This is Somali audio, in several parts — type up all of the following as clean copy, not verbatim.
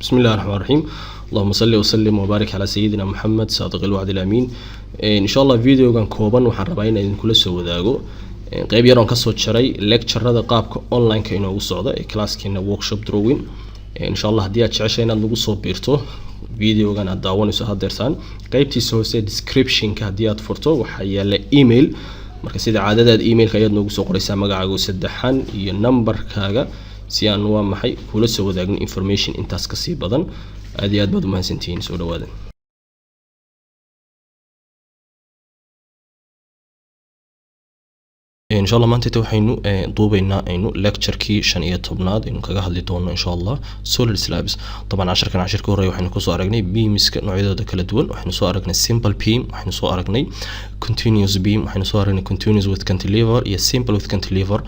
بسم الله الرحمن الرحيم، اللهم صل وسلم وبارك على سيدنا محمد صادق الوعد الأمين. إن شاء الله videogan kooban waxaan rabaa inaan idinkula soo wadaago qeyb yar oon kasoo jaray lecturada qaabka online-ka inoogu socda ee classkeena workshop drawing. Insha Allah haddii aad jeceshay inaad nagu soo biirto, videogan aad daawanayso haddeertaan qeybtiisa hoose description-ka haddii aad furto waxaa yaala email. Marka sida caadadaad emailka ayaad noogu soo qoraysaa magacaaga saddexan iyo numberkaaga si aan waa maxay kula soo wadaagno information intaas kasii badan. Aad iyo aad baad umahadsantihiin, soo dhawaada. Insha Allah maanta waxaynu duubaynaa aynu lecturekii 15aad aynu kaga hadli doono insha Allah solid slabs. طبعا casharkan cashirka horreeya waxaynu kusoo aragnay beamska noocyadooda kala duwan. Waxaynu soo aragnay simple beam, waxaynu soo aragnay continuous beam, waxaynu soo aragnay continuous with cantilever iyo simple with cantilever.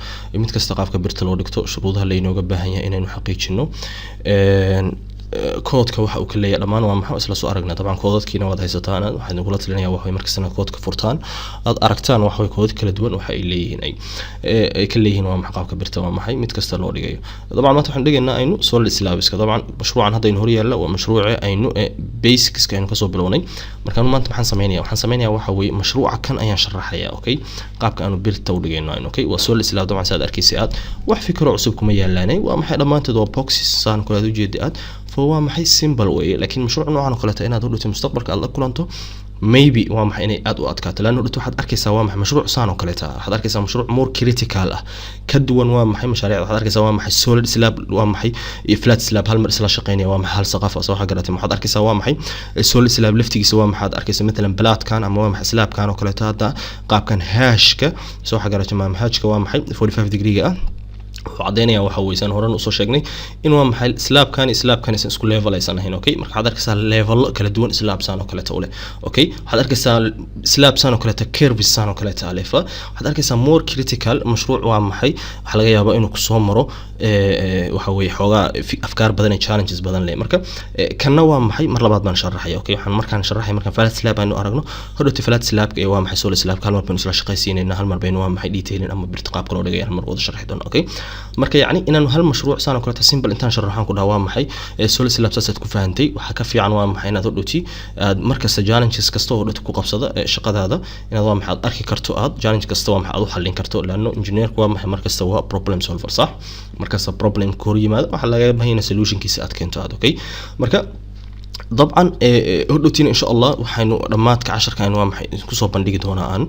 Mid kasta qaabka birta loo dhigto, shuruudaha laynooga baahan yahay inaynu xaqiijino, koodka waxa uu ka leeyahay, dhammaan waa maxaa isla soo aragnaa. Dabcan koodadkiina waad haysataan. Waxaan idinkula talinaya waxa markastana koodka furtaan, aad aragtaan waxa way koodad kala duwan waxa ay leeyihiin, ay ka leeyihiin waa maxay qaabka birta waa maxay mid kasta loo dhigayo. Dabcan maanta waxaan dhigaynaa aynu solid slabska. Dabcan mashruucan hadda aynu horyaalla waa mashruuci aynu basicska aynu kasoo bilownay. Marka maanta maxaan sameynaya? Waxaan sameynaya waxa weeye mashruuca kan ayaan sharaxaya, okay, qaabka aanu birta u dhigayno aynu. Okay, waa solid slab. Dabcan saad arkaysa aad wax fikro cusub kuma yaalaanay. Waa maxay? Dhammaanteed waa boxes saan kale aad ujeeda aad fo waa maxay simple weeye. Laakiin mashruuc noocan oo kaleeto inaad hodhowto mustaqbalka aad la kulanto maybe waa maxay inay aad u adkaato, laanna hodhowto waxaad arkaysaa waa maxay mashruuc saan oo kaleeta. Waxaad arkaysaa mashruuc more critical ah, ka duwan waa maxay mashaariicda. Waxaad arkaysaa waa maxay solid slab waa maxay iyo flat slab hal mar isla shaqeynaya, waa maxay hal saqaf soo waxa garatay. Waxaad arkaysaa waa maxay solid slab laftigiisa waa maxaad arkaysaa matalan platkan ama waa maxay slabkan oo kaleeto hadda qaabkan hashka soo waxa garatay ma hashka waa maxay 45 degree ah. Wuxuu caddeynaya waxa weysaan horan usoo sheegnay in waa maxay slabkan slabkan aysan isku level aysan ahayn. Okay, marka waxaad arkaysaa levelo kala duwan slab saan oo kaleeto u leh. Okay, waxaad arkaysaa slab saan oo kaleeto curves saan oo kaleeto alefa. Waxaad arkaysaa more critical mashruuc waa maxay waxaa laga yaabaa inuu kusoo maro waxa weeye xoogaa afkaar badan iyo challenges badan leh. Marka kanna waa maxay mar labaad baan sharaxaya. Okay, waxaan markaan sharaxay markaan flat slab aynu aragno hodhowti flat slabka iyo waa maxay solid slabka hal mar baynu isla shaqaysiinaynaa, hal mar baynu waa maxay detailing ama birta qaabka loo dhigaya hal mar wada sharxi doona. Okay, marka yacni inaanu hal mashruuc saan oo kaleeto simple intaan sharaxaan ku dhaha waa maxay solid slab saasaad ku fahantay. Waxaa ka fiican waa maxay inaad hodhowti aad markasta challenges kasta oo hodhowti ku qabsada shaqadaada inaad waa maxay aad arki karto, aad challenge kasta waa maxay aad u xallin karto, laanno engineerku waa maxay markasta waa problem solver, sax? Markasta problem ka hor yimaado waxaa laga baahan yahay solutionkiisa aad keento aad. Okay, marka dabcan hodhowtiina insha Allah waxaynu dhammaadka casharka aynu waa maxay kusoo bandhigi doonaa aan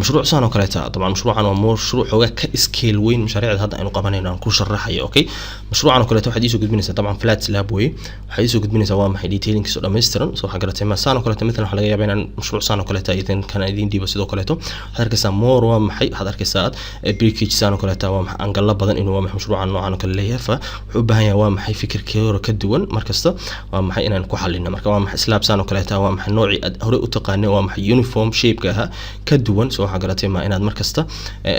mashruuc saan oo kaleeta. Dabcan mashruucan waa mashruuc xoogaa ka scale weyn mashaariicda hadda aynu qabanayno aan ku sharaxayo. Okay, mashruucan oo kaleeta waxaad iisoo gudbinaysaa dabcan flat slab weye. Waxaad iisoo gudbinaysaa waa maxay detailingkiisa oo dhammaystiran. Soo waxaa garatay ma saan oo kaleeta matalan waxaa laga yaabaa inaan mashruuc saan oo kaleeta idin kana idiin dhiibo. Sidoo kaleeto waxaad arkaysaa more waa maxay waxaad arkaysaa aad breakage saan oo kaleeta waa maxay angala badan inuu waa maxay mashruucan noocan oo kale leeyahay. Fa wuxuu u baahan yahay waa maxay fikirkii hore ka duwan markasta waa maxay inaan ku xallino. Marka waa maxay slab saan oo kaleeta waa maxay noocii aad hore u taqaanay waa maxay uniform shape-ka ahaa ka duwan. Soo waxaa garatay ma inaad markasta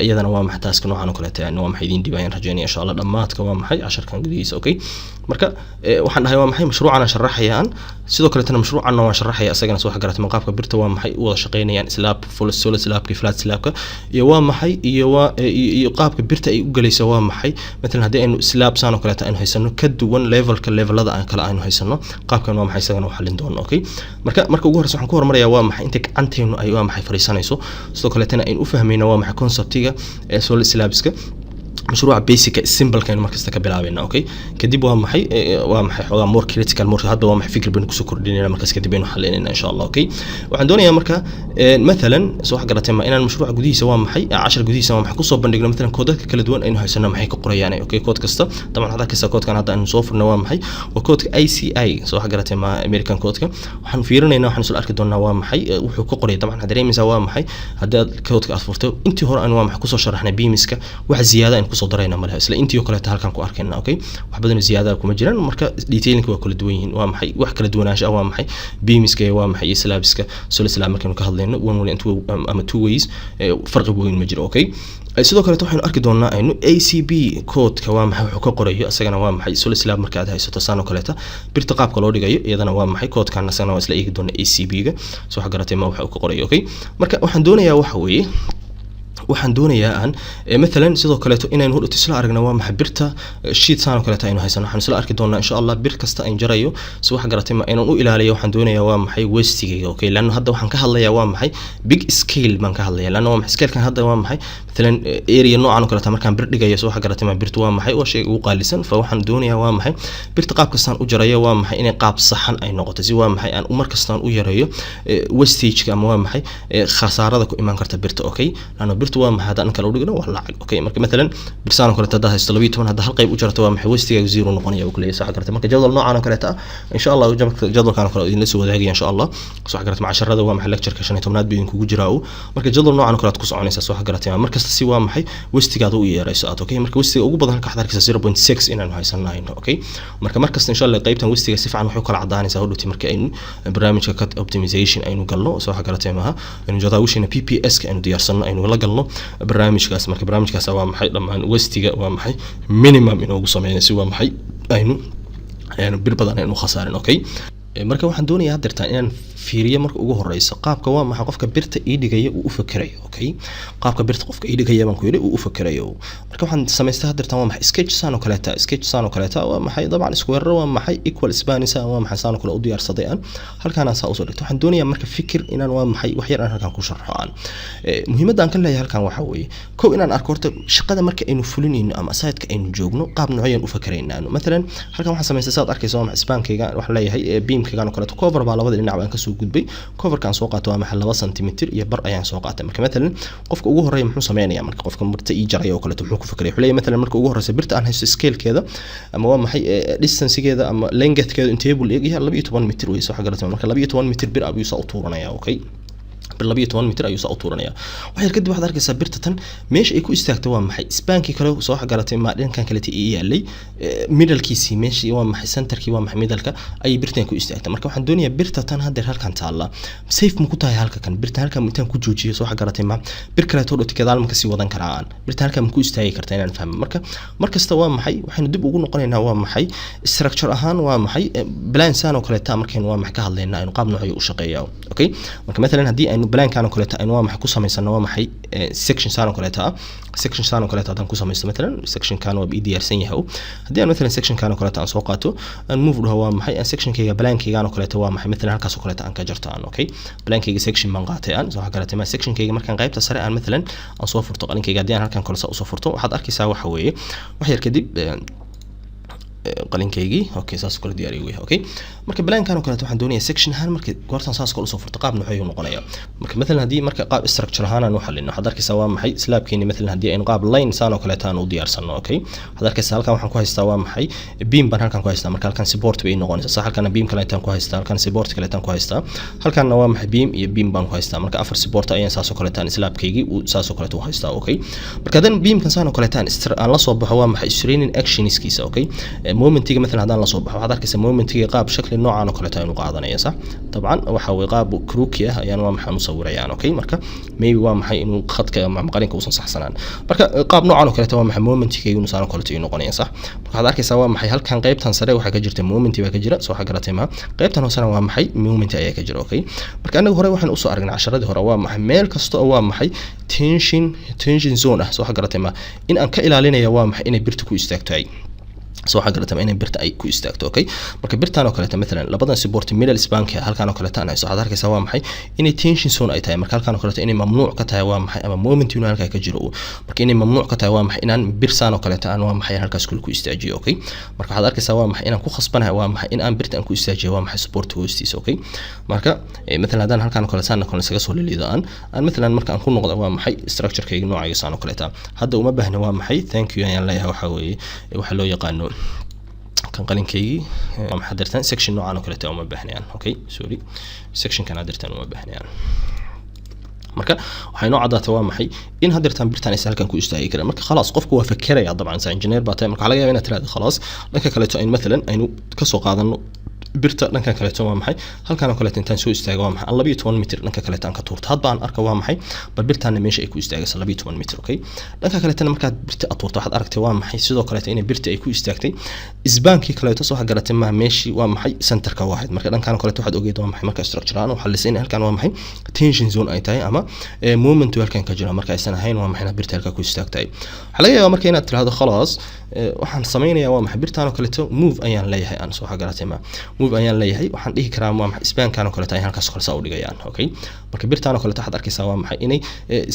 iyadana waa maxay taaska noocan oo kaleeta waa maxay idiin dhibayaan rajeynaya insha Allah dhammaadka waa maxay casharkan gudihiisa. Okay, marka waxaan dhahay waa maxay mashruucan aan sharaxayaan, sidoo kaleetana mashruucanna waan sharaxaya isagana. Soo waxaa garatay maqaabka birta waa maxay u wada shaqeynayaan slab full solid slabka, flat slabka iyo waa maxay iyo waa iyo qaabka birta ay u galayso waa maxay. Matalan haddii aynu slab saan oo kaleeta aynu haysano ka duwan levelka levelada aan kale aynu haysano, qaabkan waa maxay isagana u xallin doono. Okay, marka ugu horreysa waxaan ku hormarayaa waa maxay inta gacanteenu ay waa maxay fariisanayso, sidoo kaleetana aynu u fahmayno waa maxay conceptiga ee solid slabska. Mashruuca basic simple-ka aynu markasta ka bilaabayna. Okay, kadib waa maxay xoogaa more critical more hadda waa maxay fikir baynu kusoo kordhinayna, markaas kadib baynu xalinayna insha Allah. Okay, waxaan doonayaa marka mathalan soo wax garatay ma inaan mashruuca gudihiisa waa maxay cashar gudihiisa waa maxay kusoo bandhigno mathalan koodadka kala duwan aynu haysano maxay ka qorayaan. Okay, kood kasta dabcan waxaad arkaysaa koodkan hadda aynu soo furno waa maxay waa koodka ACI. Soo wax garatay ma American koodka waxaan fiirinaynaa, waxaan isla arki doonaa waa maxay wuxuu ka qoraya. Dabcan waxaad dareemaysaa waa maxay haddii aad koodka aad furto intii hore aynu waa maxay kusoo sharaxnay beamiska wax ziyaada aynu kusoo darayna malaha, isla intii oo kaleeto halkan ku arkayna. Okay, wax badan oo ziyaada kuma jiraan. Marka detailing waa kala duwan yihiin, waa maxay wax kala duwanaansho ah waa maxay beamiska waa maxay iyo slabska solid slab markaynu ka hadlayno one way and two ama two ways farqi weyn ma jiro. Okay, sidoo kaleeto waxaynu arki doonaa aynu ACB koodka waa maxay wuxuu ka qorayo isagana waa maxay solid slab marka aad haysato saan oo kaleeta birta qaabka loo dhigayo iyadana waa maxay koodkan isagana waa isla eegi doonaa ACB ga. Soo waxa garatay ma waxa uu ka qorayo. Okay, marka waxaan doonayaa waxa weeye Waxaan doonayaa aan mathalan sidoo kaleeto inaynu hodhowto isla aragna waa maxay birta sheet saan oo kaleeto aynu haysano. Waxaan isla arki doonaa, insha Allah, bir kasta aan jarayo si wax garatay ma inaan u ilaaliyo. Waxaan doonayaa waa maxay wastegayga, okay? Laanno hadda waxaan ka hadlayaa waa maxay big scale baan ka hadlayaa. Laanno waa maxay scalekan hadda? Waa maxay mathalan area noocan oo kaleeto markaan bir dhigayo, soo wax garatay ma, birtu waa maxay waa shayga ugu qaalisan. Fa waxaan doonayaa waa maxay birta qaab kastaan u jarayo waa maxay inay qaab saxan ay noqoto, si waa maxay aan mar kastaan u yareeyo wastage ama waa maxay khasaarada ku imaan karta birta, okay? Laanno birtu waa maxay haddaan kale u dhigno waa lacag, okay? Marka mathalan birsaan oo kaleeto haddaad haysto 12, hadda hal qayb u jarto, waa maxay wastegaagu zero noqonaya uu kuleeyahay, sax garatay? Marka jadwal noocan oo kaleeto ah, insha Allah, jadwalkan oo kale idinla soo wadaagaya, insha Allah, soo garatay? Casharada waa maxay lectureka 15aad buu idinkugu jiraa uu. Marka jadwal noocan oo kale aad ku soconaysaa, soo garatay? Mar kasta si waa maxay wastegaada u yeerayso aad, okay? Marka wastega ugu badan halka waxaad arkaysaa 0.6 inaanu haysanahayno, okay? Marka mar kasta, insha Allah, qaybtan wastega si fiican waxay u kala cadaanaysaa hodhowti marka aynu barnaamijka cut optimization aynu galno, soo garatay maaha? Aynu jadaawishina PPS ka aynu diyaarsano, aynu la galno barnaamijkaas. Marka barnaamijkaas waa maxay dhammaan wastega waa maxay minimum inoogu sameynay, si waa maxay aynu bir badan aynu khasaarin, okay? Marka waxaan doonayaa haddeertaan inaan fiiriyo marka ugu horeysa qaabka waa maxay qofka birta ii dhigaya uu u fakerayo, okay? Qaabka birta qofka ii dhigaya baan ku yidhi uu u fakerayo. Marka waxaan samaystay haddeertaan waa maxay sketch saan oo kaleeta, sketch saan oo kaleeta, waa maxay dabcan square, waa maxay equal spans, waa maxay saan oo kale u diyaarsaday. Aan halkaan aan saa usoo dhigto. Waxaan doonayaa marka fikir inaan waa maxay wax yar aan halkaan ku sharxo. Aan muhiimadda aan ka leeyahay halkaan waxaa weeye kow inaan arko horta shaqada marka aynu fulinayno ama siteka aynu joogno qaab noocayaan u fakeraynaa. Mathalan halkan waxaan samaystay, saad arkaysa, waa maxay spankayga waxaan leeyahay beamkaygan oo kaleeto cover baa labada dhinac baan kasoo gudbay. Coverkaan soo qaato waa maxay 2 centimeter iyo bar ayaan soo qaatay. Marka mathalan qofka ugu horeeya muxuu sameynayaa? Marka qofka birta ii jaraya oo kaleeto muxuu ku fakeraya? Wuxuu leeyahay mathalan marka ugu horeysa birta aan haysto scalekeeda ama waa maxay distancegeeda ama lengthkeeda intee buu leegyahay? 12 mitir wey, soo garatay? Marka 12 mitir bir ayuu saa u tuuranaya, okay? Bir 12 mitir ayuu saa u tuuranaya. Wax yar kadib waxaad arkaysaa birta tan meesha ay ku istaagtay waa maxay spankii kale, soo garatay ma, dhankan kalete ii yaalay middlekiisii, meeshii waa maxay centerkii, waa maxay middleka ayay birtan ku istaagtay. Marka waxaan doonayaa birta tan haddeer halkan taalla safe ma ku tahay halka kan? Birtan halkan intaan ku joojiyo, soo garatay ma, bir kaleeto dhoti gadaal ma kasii wadan karaa? Aan birtan halkan ma ku istaagi karta inaan fahmo. Marka mar kasta waa maxay waxaynu dib ugu noqonaynaa waa maxay structure ahaan, waa maxay plan saan oo kaleeta markaynu waa maxay ka hadlaynaa aynu qaab noocyo u shaqeeyaa, okay? Marka mathalan haddii aynu plankan oo kaleeta aynu waa maxay ku samaysano waa maxay section saan oo kaleeta ah, section saan oo kaleeta haddaan ku samaysto, mathalan sectionkan waa ii diyaarsan yahay. Haddii aan mathalan sectionkan oo kaleeta aan soo qaato, aan move dhaho, waa maxay aan sectionkayga plankaygan oo kaleeta waa maxay mathalan halkaas oo kaleeta aan ka jarto aan, okay? Plankayga section baan qaatay aan, soo garatay ma? Sectionkayga markaan qaybta sare aan mathalan aan soo furto qalinkayga, haddii aan halkan kale saa usoo furto, waxaad arkaysaa waxa weeye wax yar kadib qalinkaygii, okay, saas kale diyaariyo wey, okay? Marka plankan oo kaleeto waxaan doonayaa section ahaan marka goortan saas kale usoo furto qaab noocayuu noqonaya. Marka mathalan haddii marka qaab structure ahaan aan u xalino, waxaad arkaysaa waa maxay slabkeeni mathalan haddii aynu qaab line saan oo kaleeto aan u diyaarsano, okay? Waxaad arkaysaa halkan waxaan ku haystaa waa maxay beam baan halkan ku haystaa. Marka halkan support bay noqonaysaa, sax? Halkan beam kaleetaan ku haystaa, halkan support kaleetaan ku haystaa, halkanna waa maxay beam iyo beam baan ku haystaa. Marka afar support ayaan saas oo kaleetaan slabkaygii uu saas oo kaleeto u haystaa, okay? Marka hadan beamkan saan oo kaleetaan aan la soo baxo waa maxay straining actionskiisa, okay? Momentiga mathalan haddaan la soo baxo, waxaad arkaysaa momentiga qaab shakli noocan oo kaleeto aynu qaadanaya, sax? Dabcan waxa weye qaab crooki ah ayaan waa maxaan u sawirayaan, okay? Marka maybe waa maxay inuu khadka ama qalinka uusan saxsanaan. Marka qaab noocan oo kaleeto waa maxay momentigaygu inuu saan oo kaleeto uu noqonaya, sax? Marka waxaad arkaysaa waa maxay halkan qaybtan sare waxaa ka jirta moment baa ka jira, soo waxa garatay ma? Qaybtan hoosena waa maxay moment ayaa ka jira, okay? Marka anaga hore waxaan usoo aragnay casharadii hore waa maxay meel kasta oo waa maxay tension zone ah, soo waxa garatay ma, in aan ka ilaalinaya waa maxay inay birta ku istaagto ay, soo waxaa garata inay birta ay ku istaagto, okay? Marka birtan oo kaleeto mathalan labadan support middle spanka halkan oo kaleeto aan hayso, waxaad arkaysaa waa maxay inay tension zone ay tahay. Marka halkan oo kaleeto inay mamnuuc ka tahay waa maxay ama moment inuu halkaa ka jiro. Marka inay mamnuuc ka tahay waa maxay inaan bir saan oo kaleeto aan waa maxay halkaas kule ku istaajiyo, okay? Marka waxaad arkaysaa waa maxay inaan ku khasbanahay waa maxay in aan birta aan ku istaajiyo waa maxay support hoostiisa, okay? Marka mathalan haddaan halkan oo kale saan oo kale isaga soo liliido aan mathalan marka aan ku noqdo waa maxay structure-kayga noocayga saan oo kaleeta hadda uma baahna waa maxay thank you ayaan leeyahay. Waxaa weeye waxa loo yaqaano kan qalinkaygii maxaa dirtaan section noocan oo kaleeta uma baahnayaan, okay? Sorry, sectionkan aad dirtaan uma baahnayaan. Marka waxay noo caddaatay waa maxay in haddeertaan birtaan aysan halkan ku istaagi karin. Marka khalaas qofku waa fakeraya dabcan, sa engineer baa tahay. Marka waxaa laga yaabaa inaad tiraahdo khalaas dhanka kaleeto aynu mathalan aynu kasoo qaadano birta dhankan kaleeto, waa maxay halkan oo kaleeto intaan soo istaago, waa maxay aan 12 mitir dhanka kaleeto aan ka tuurto, hadba aan arka waa maxay bal birtaana meesha ay ku istaagayso 12 mitir, okay? Dhanka kaleetana markaad birta aad tuurto, waxaad aragtay waa maxay sidoo kaleeto inay birta ay ku istaagtay spankii kaleeto, soo garatay maaha, meeshii waa maxay centerka u ahayd. Marka dhankan kaleeto waxaad ogeyd waa maxay marka structure ahaan waxaa lisay in halkan waa maxay Tension zone ay tahay ama moment halkan ka jira. Marka aysan ahayn, waa maxay, birta halka ku istaagtahay. Waxaa laga yaabaa marka inaad tirahdo, khalaas, waxaan sameynayaa, waa maxay, birtaan oo kaleeto move ayaan leeyahay aan. Soo garatay ma? Move ayaan leeyahay. Waxaan dhihi karaa, waa maxay, spankan oo kaleeto ayaan halkaas kale saa u dhigayaan. Okay, marka birtaan oo kaleeto waxaad arkaysaa, waa maxay, inay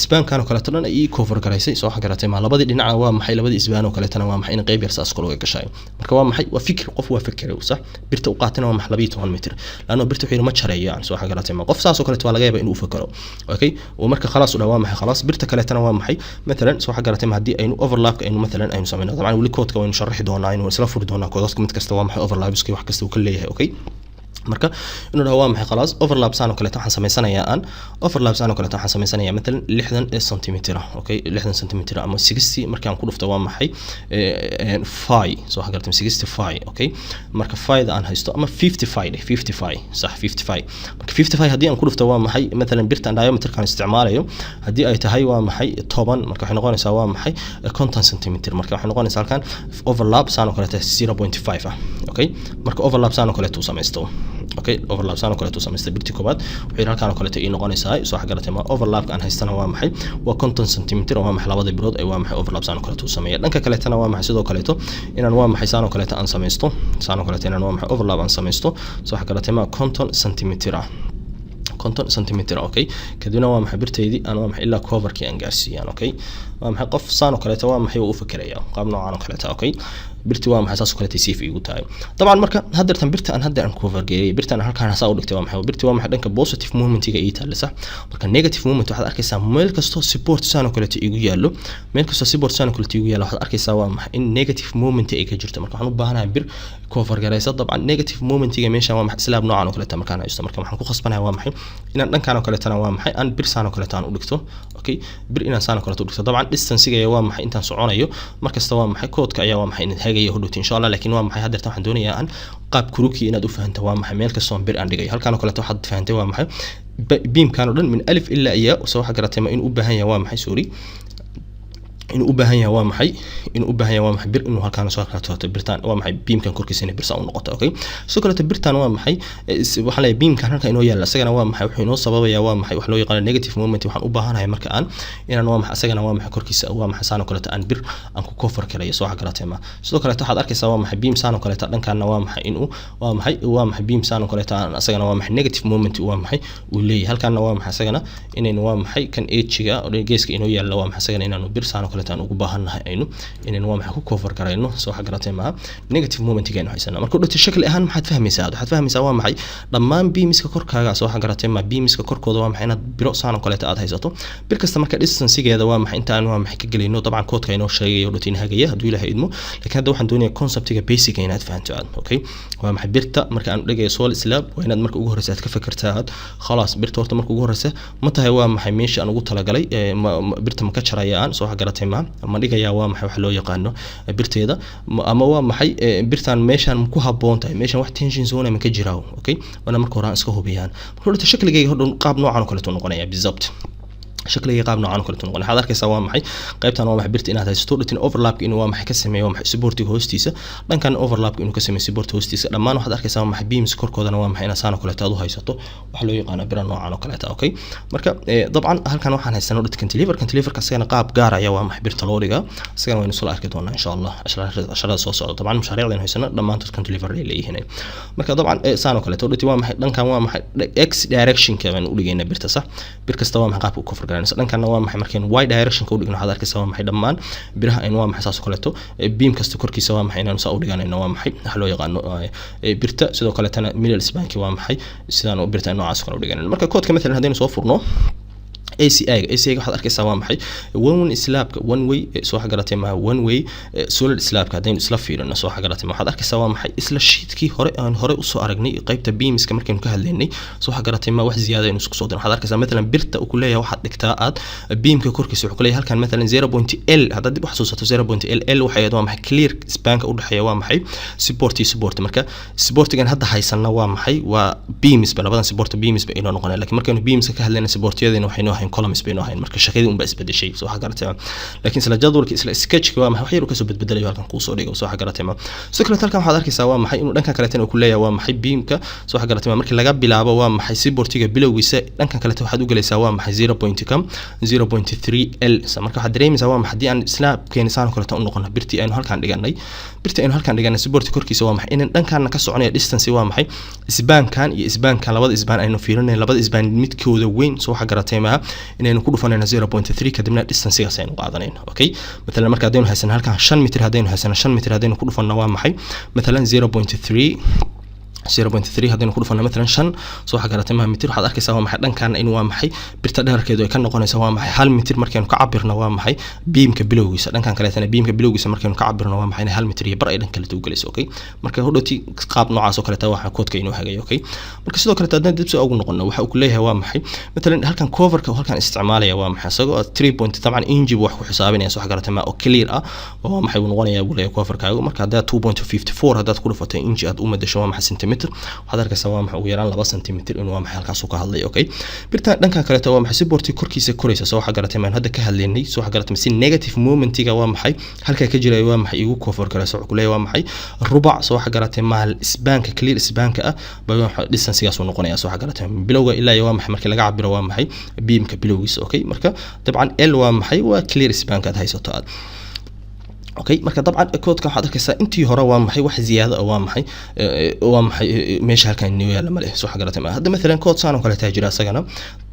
spankan oo kaleeto dhan ay ii cover garaysay. Soo garatay ma? Labadii dhinaca, waa maxay, labadii span oo kaleetana, waa maxay, in qayb yar saas kale uga gashay. Marka waa maxay? Waa fikir. Qof waa fikiray, sax. Birta u qaatana, waa maxay, 12 mitir, laanno birta wuxuu yidhi ma jareeyo aan. Soo garatay ma? Qof saas oo kaleeto waa laga yaabaa inuu fakaro. Okay, oo marka khalaas u dhaa, waa maxay, khalaas, birta kaleetana, waa maxay, matalan, soo garatay ma, haddii aynu overlapka aynu matalan aynu sameyno. Dabcan weli koodka waynu sharaxi doonaa, aynu isla furi doonaa koodadka, mid kasta, waa maxay, overlapska wax kasta uu ka leeyahay. Okay, marka inuu dhaho, waa maxay, khalaas, overlap saan oo kaleeto waxaan sameysanayaa aan, overlap saan oo kaleeto waxaan sameysanayaa matalan 60 centimeter. Okay, 60 centimeter ama 60 markaan ku dhufto, waa maxay, phi. Soo waxa garatay? 60 phi. Okay, marka phi-da aan haysto ama 55 dheh, 55, sax, 55. Marka 55 haddii aan ku dhufto, waa maxay, matalan birtan diameterkan isticmaalayo haddii ay tahay, waa maxay, 10, marka waxay noqonaysaa, waa maxay, 50 centimeter. Marka waxay noqonaysaa halkan overlap saan oo kaleeto 0.5 ah. Okay, marka overlap saan oo kaleeto u samaysto. Okay, overlap saan oo kaleeto u samaystay. Birti koobaad wuxuu yidhi halkaan oo kaleeto ii noqonaysaa. Soo garatay ma? Overlapka aan haystana, waa maxay, waa 50 centimeter oo, waa maxay, labada birood ay, waa maxay, overlap saan oo kaleeto u sameeya. Dhanka kaleetana, waa maxay, sidoo kaleeto inaan, waa maxay, saan oo kaleeto aan samaysto, saan oo kaleeto inaan, waa maxay, overlap aan samaysto. Soo garatay ma? 50 centimeter ah, 50 centimeter. Okay, kadibna, waa maxay, birtaydii aan, waa maxay, ilaa coverkii aan gaarsiiyaan. Okay, waa maxay, qof saan oo kaleeto, waa maxay, uu u fikirayaa qaab noocan oo kaleeto. Okay, birti, waa maxay, saas oo kaleeto safe igu tahay. Dabcan marka haddeertan birta aan hadda aan cover geeyay, birta aan halkaan saa u dhigtay, waa maxay, birti, waa maxay, dhanka positive momentiga ii taalla, sax. Marka negative moment waxaad arkaysaa meel kastoo support saan oo kaleeto igu yaallo, meel kastoo support saan oo kaleeto igu yaallo, waxaad arkaysaa, waa maxay, in negative moment ay ka jirto. Marka waxaan u baahanahay bir cover garaysa dabcan negative momentiga meeshan, waa maxay, slab noocan oo kaleeto markaan haysto. Marka waxaan ku khasbanahay, waa maxay, inaan dhankan oo kaleetana, waa maxay, aan bir saan oo kaleeto aan u dhigto. Okay, bir inaan saan oo kaleeto u dhigto. Dabcan distancega waa maxay, intaan soconayo markasta, waa maxay, koodka ayaa, waa maxay, in hagaya hodhowti insha Allah. Laakiin, waa maxay, haddeertan waxaan doonayaa aan qaab kuruki inaad u fahanto, waa maxay, meel kastoo bir aan dhigayo halkaan oo kaleeto waxaad fahantay, waa maxay, beamkan oo dhan min alif ilaa iya. Soo waxa garatay ma? Inuu u baahan yahay, waa maxay, sorry, inuu u baahan yahay, waa maxay, inuu u baahan yahay, waa maxay, bir inuu halkaan soo qaato. Birtaan, waa maxay, beamkan korkiisa inay birsa u noqoto. Okay, sidoo kaleeto birtaan, waa maxay, waxaan leeyahay beamkan halkan inoo yaalla, isagana, waa maxay, wuxuu inoo sababayaa, waa maxay, wax loo yaqaano negative moment. Waxaan u baahanahay marka aan inaan, waa maxay, isagana, waa maxay, korkiisa, waa maxay, saan oo kaleeto aan bir aan ku cover karayo. Soo waxa garatay ma? Sidoo kaleeto waxaad arkaysaa, waa maxay, beam saan oo kaleeto dhankaana, waa maxay, inuu, waa maxay, beam saan oo kaleeto aan isagana, waa maxay, negative moment, waa maxay, uu leeyahay. Halkaana, waa maxay, isagana inaynu, waa maxay, kan edge-ga oo geeska inoo yaalla, waa maxay, isagana inaanu bir saan oo kaleeto aan ugu baahannahay aynu inaynu, waa maxay, ku cover garayno. Soo waxa garatay maaha? Negative momentiga aynu haysana. Marka dhigto shakli ahaan maxaad fahmaysaa? Waxaad fahmaysaa, waa maxay, dhammaan beamiska korkaaga. Soo waxa garatay ma? Beamiska korkooda, waa maxay, inaad biro saan oo kaleeto aad haysato. Bir kasta marka distancegeeda, waa maxay, intaan, waa maxay, ka gelayno. Dabcan koodka inoo sheegayo dhigto in hagaya hadduu Ilaahay idmo, laakiin hadda waxaan doonayaa conceptiga basic inaad fahanto aad. Okay, waa maxay, birta marka aan dhigayo solid slab, waa inaad marka ugu horreysa aad ka fikirtaa aad, khalaas, birta horta marka ugu horreysa ma tahay, waa maxay, meesha aan ugu talagalay birta ma ka jaraya aan. Soo waxa garatay ma? Ma dhigayaa, waa maxay, waxa loo yaqaano birteeda ama, waa maxay, birtan meeshaan ma ku habboon tahay? Meeshaan wax tension zone ma ka jiraa? Okay, waana marka hore aan iska hubiyaan. Marka horta shakligayga hodhow qaab noocan oo kaleeto noqonaya bizabt. Shakliga qaab noocan oo kaleeto noqon. Waxaad arkaysaa, waa maxay, qaybtan, waa maxay, birta inaad haysato dhitin overlapka inuu, waa maxay, ka sameeyo, waa maxay, supportiga hoostiisa. Dhankan overlapka inuu ka sameeyo support hoostiisa. Dhammaan waxaad arkaysaa, waa maxay, beams korkoodana, waa maxay, inaad saan oo kaleeto aad u haysato waxa loo yaqaano bira noocan oo kaleeto. Okay, marka dabcan halkan waxaan haysanaa dhit cantilever. Cantileverka isagana qaab gaar ayaa, waa maxay, birta loo dhigaa. Isagana waynu soo arki doonaa insha Allah casharada soo socda. Dabcan mashaariicda aynu haysano dhammaantood cantilever ay leeyihiin. Marka dabcan saan oo kaleeto dhiti, waa maxay, dhankan, waa maxay, x directionka baynu u dhigaynaa birta, sax. Bir kasta, waa maxay, qaabka u cover garanaysa. Dhankanna, waa maxay, markaynu y directionka u dhigno, waxaad arkaysaa, waa maxay, dhammaan biraha aynu, waa maxay, saas oo kaleeto beam kasta korkiisa, waa maxay, inaanu saa u dhiganayno, waa maxay, waxa loo yaqaano birta. Sidoo kaleetana middle spanki, waa maxay, sidaan birta noocaas kale u dhiganayno. Marka koodka matalan haddaynu soo furno ACI, ACI waxaad arkaysaa, waa maxay, one way slabka, one way, soo garatay ma, one way solid slabka haddaynu isla fiirino. Soo garatay ma? Waxaad arkaysaa, waa maxay, isla sheetkii hore aan hore usoo aragnay qaybta beamska markaynu ka hadlaynay. Soo garatay ma? Wax ziyaada aynu isku soo dirin. Waxaad arkaysaa matalan birta uu ku leeyahay waxaad dhigtaa aad beamka korkiisa. Wuxuu ku leeyahay halkan matalan 0 point L. Haddaad dib u xasuusato, 0 point L, L waxay ahayd, waa maxay, clear spanka u dhexeeya, waa maxay, support iyo support. Marka supportigan hadda haysanna, waa maxay, waa beams ba. Labadan support beams ba inoo noqonaya, laakiin markaynu beamska ka hadlayna, supportyadina waxay noo hayn ahayn columns baynu ahayn. Marka shaqadii unbaa isbedeshay, soo waxa garatay ma? Laakiin isla jadwalka, isla sketchka, waa maxay, wax yar uu kasoo bedbedelayo halkan kuu soo dhigo, soo waxa garatay ma? Sidoo kale halkan waxaad arkaysaa, waa maxay, inuu dhankan kaleetana uu ku leeyahay, waa maxay, beamka, soo waxa garatay ma, markii laga bilaabo, waa maxay, supportiga bilowgiisa, dhankan kaleeta waxaad u gelaysaa, waa maxay, 0.3 L. Marka waxaad dareemaysaa, waa maxay, haddii aan slabkeeni saan oo kaleeta u noqono, birtii aynu halkan dhiganay supporti korkiisa, waa maxay, inaan dhankaana ka soconaya distance, waa maxay, spankan iyo spankan, labada span aynu fiirinay, labada span midkooda weyn, soo waxa garatay maaha, inaynu ku dhufanayno 0.3, kadibna distanceigaas aynu qaadanayno. Okay, matalan marka haddaynu haysano halkan 5 mitir, haddaynu haysano 5 mitir, haddaynu ku dhufanno, waa maxay, matalan 0.3 haddaynu ku dhufano matalan 5, soo waxa garatay maha, mitir, waxaad arkaysaa, waa maxay, dhankan in, waa maxay, birta dherarkeedu ay ka noqonaysa, waa maxay, 1 mitir markaynu ka cabirno, waa maxay, beamka bilowgiisa. Dhankan kaleetana beamka bilowgiisa markaynu ka cabirno, waa maxay, 1.5 mitir ay dhan kaleeta u gelayso. Okay, marka hodhowti qaab noocaas oo kaleeta waxa koodka inuu hagayo. Okay, marka sidoo kaleeta haddaan dib soo ugu noqono, waxa uu ku leeyahay, waa maxay, matalan halkan coverka halkan isticmaalaya, waa maxay, isagoo 3 point, dabcan inji buu wax ku xisaabinaya, soo waxa garatay ma, oo clear ah, waa maxay, uu noqonayaa buu leeyahay coverkaagu. Marka haddaad 2.54 haddaad ku dhufato inji aad u madasho, waa maxay, centimeter, waxaad arkaysaa, waa maxay, ugu yaraan 2 centimeter inuu, waa maxay, halkaas uu ka hadlay. Okay, birtan dhankan kaleeto, waa maxay, supporti korkiisa koraysa, soo waxa garatay maan, hadda ka hadlaynay, soo waxa garatay, si negative momentiga, waa maxay, halka ka jiray, waa maxay, igu cover karaysa. Wuxuu ku leeyahay, waa maxay, rubac, soo waxa garatay maal, spanka, clear spanka ah ba distanceigaas uu noqonaya, soo waxa garatay, bilowga ilaa iyo, waa maxay, markii laga cabiro, waa maxay, beamka bilowgiisa. Okay, marka dabcan L, waa maxay, waa clear spanka aad haysato aad. Okay, marka dabcan koodka waxaad arkaysaa intii hore, waa maxay, wax ziyaado ah, waa maxay, meesha halkan inoo yaalla ma leh, soo garatay ma? Hadda matalan kood saan oo kale taa jira isagana.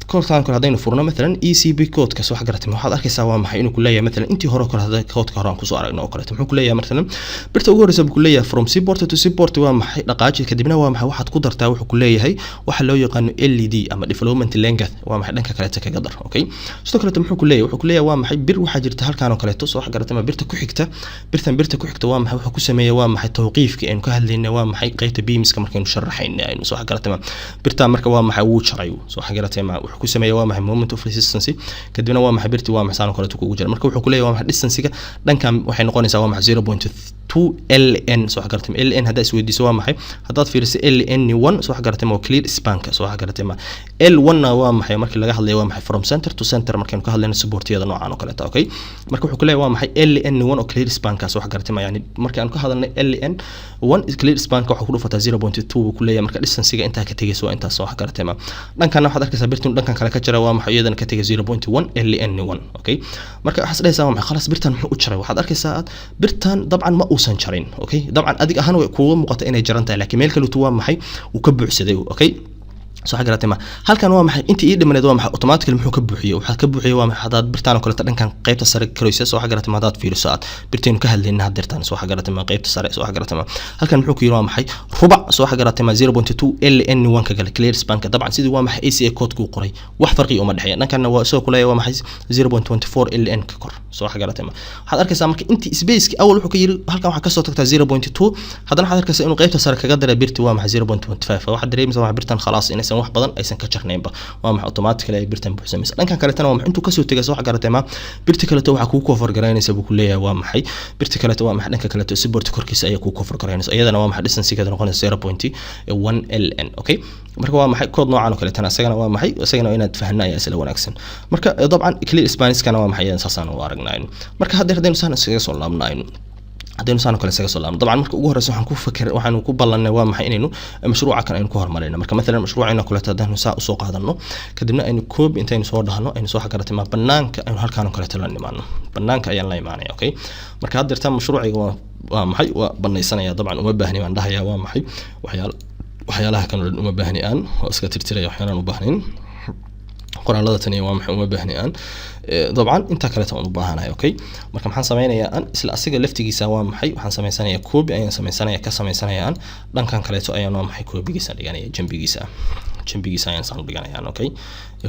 Koodkan kale haddaynu furno, matalan ECB koodka, soo garatay, waxaad arkaysaa, waa maxay, inuu ku leeyahay matalan intii hore oo kale, hadda koodka hore aan kusoo aragno oo kaleeto, muxuu ku leeyahay? Matalan birta ugu horreysa buu ku leeyahay from support to support, waa maxay, dhaqaaji, kadibna, waa maxay, waxaad ku dartaa, wuxuu ku leeyahay, waxa loo yaqaano LED ama development length, waa maxay, dhanka kaleeto kaga dar. Okay, sidoo kaleeto muxuu ku leeyahay? Wuxuu ku leeyahay, waa maxay, bir waxaa jirta halkan oo kaleeto, soo garatay ma, birta ku xigta, birtan birta ku xigta, waa maxay, wuxuu ku sameeyay, waa maxay, tawqiifkii aynu ka hadlaynay, waa maxay, qaybta beamska markaynu sharaxaynay aynu, soo garatay ma, birta marka, waa maxay, wuu jaray, soo garatay ma, wuxuu ku sameeyay, waa maxay, moment of resistance, kadibna, waa maxay, birti, waa maxay, saan oo kaleeto kugu jira. Marka wuxuu ku leeyahay, waa maxay, distancega dhankan waxay noqonaysaa, waa maxay, 0.2 LN, soo garatay ma. LN haddaad isweydiiso waa maxay, haddaad fiiriso LN 1, soo garatay ma, waa clear spanka, soo garatay ma. L1 na waa maxay markii laga hadlayo, waa maxay, from center to center markaynu ka hadlayno supportiyada noocan oo kaleeto. Okay, marka wuxuu ku leeyahay, waa maxay, LN 1 oo clear spanka, soo garatay ma. Yani marka aan ka hadalnay LN 1 clear spanka, waxaa ku dhufataa 0.2 buu ku leeyahay. Marka distancega intaa ka tegayso waa intaas, soo garatay ma. Dhankana waxaad arkaysaa birtun dhankan kale ka jira, waa maxay, iyadana ka tegay 0.1 LN 1. Okay, marka waxaad dhahaysaa, waa maxay, khalaas, birtan muxuu u jaray? Waxaad arkaysaa aad birtan dabcan ma uusan jarin. Okay, dabcan adig ahaan way kuuga muuqata inay jaran tahay, laakiin meel kaleetu, waa maxay, uu ka buuxsaday. Okay, soo garatay ma? Halkan, waa maxay, intii ii dhimaneed, waa maxay, automatically muxuu ka buuxiyey? Waxaa ka buuxiyey, waa maxay, haddaad birtaan oo kaleeto dhankan qaybta sare karaysa, soo garatay ma, haddaad fiiriso aad birtaynu ka hadlayna haddeertaan, soo garatay ma, qaybta sare, soo garatay ma, halkan muxuu ku yiri? Waa maxay, rubac, soo garatay ma, 0.2 LN 1 ka gala clear spanka. Dabcan sidii, waa maxay, ACA code ku qoray, wax farqi uma dhexeeya. Dhankanna waa isagoo kuleeyahay, waa maxay, 0.24 LN ka kor, soo garatay ma. Waxaad arkaysaa marka intii spaceki awal wuxuu ka yiri halkan waxaa kasoo tagtaa 0.2, haddana waxaad arkaysaa inuu qaybta sare kaga daray birti, waa maxay, 0.25. Waxaad dareemaysaa, waa birtan khalaas inaysan wax badan aysan ka jarnaynba, waa maxay, automatically ay birtan buuxsamaysa. Dhankan kaletana, waa maxay, intuu kasoo tegay, soo garatay ma, birta kaleto waxaa kuu cover garaynaysa buu ku leeyahay, waa maxay, birta kaleto, waa maxay, dhanka kaleto support korkiisa ayaa kuu cover garaynaysa, iyadana, waa maxay, distancegeeda noqonaysa 0.1 LN. Okay, marka, waa maxay, code noocan oo kaleetana isagana, waa maxay, isagana inaad fahanna ayaa isla wanaagsan. Marka dabcan clear spanskana, waa maxay, saasaan u aragnayno. Marka haddeer haddaynu saan iskaga soo laabnayno, haddaynu saan oo kale isaga soo laabno, dabcan marka ugu horreysa waxaan ku fakir, waxaanu ku ballanay, waa maxay, inaynu mashruuca kan aynu ku horumarayno. Marka matalan mashruucayna kaleeto haddaynu saa usoo qaadano, kadibna aynu copy intaynu soo dhahno, aynu soo xagaratay ma, banaanka aynu halkaan oo kaleeto la nimaano, banaanka ayaan la imaanaya. Okay, marka haddeerta mashruucayga waa maxay, waa banaysanaya. Dabcan uma baahni baan dhahayaa, waa maxay, waxyaalaha kan oo dhan uma baahni, aan waa iska tirtiraya waxyaalaan u baahnayn. Qoraalada tani, waa maxay, uma baahni aan. Dabcan intaa kaleeta waan u baahanahay. Okay, marka maxaan sameynayaa? Aan isla asiga laftigiisa, waa maxay, waxaan sameysanayaa copy ayaan sameysanaya, ka sameysanaya aan dhankan kaleeto ayaan, waa maxay, copygiisa dhiganaya jambigiisa, jambigiisa ayaan saan u dhiganayaan. Okay,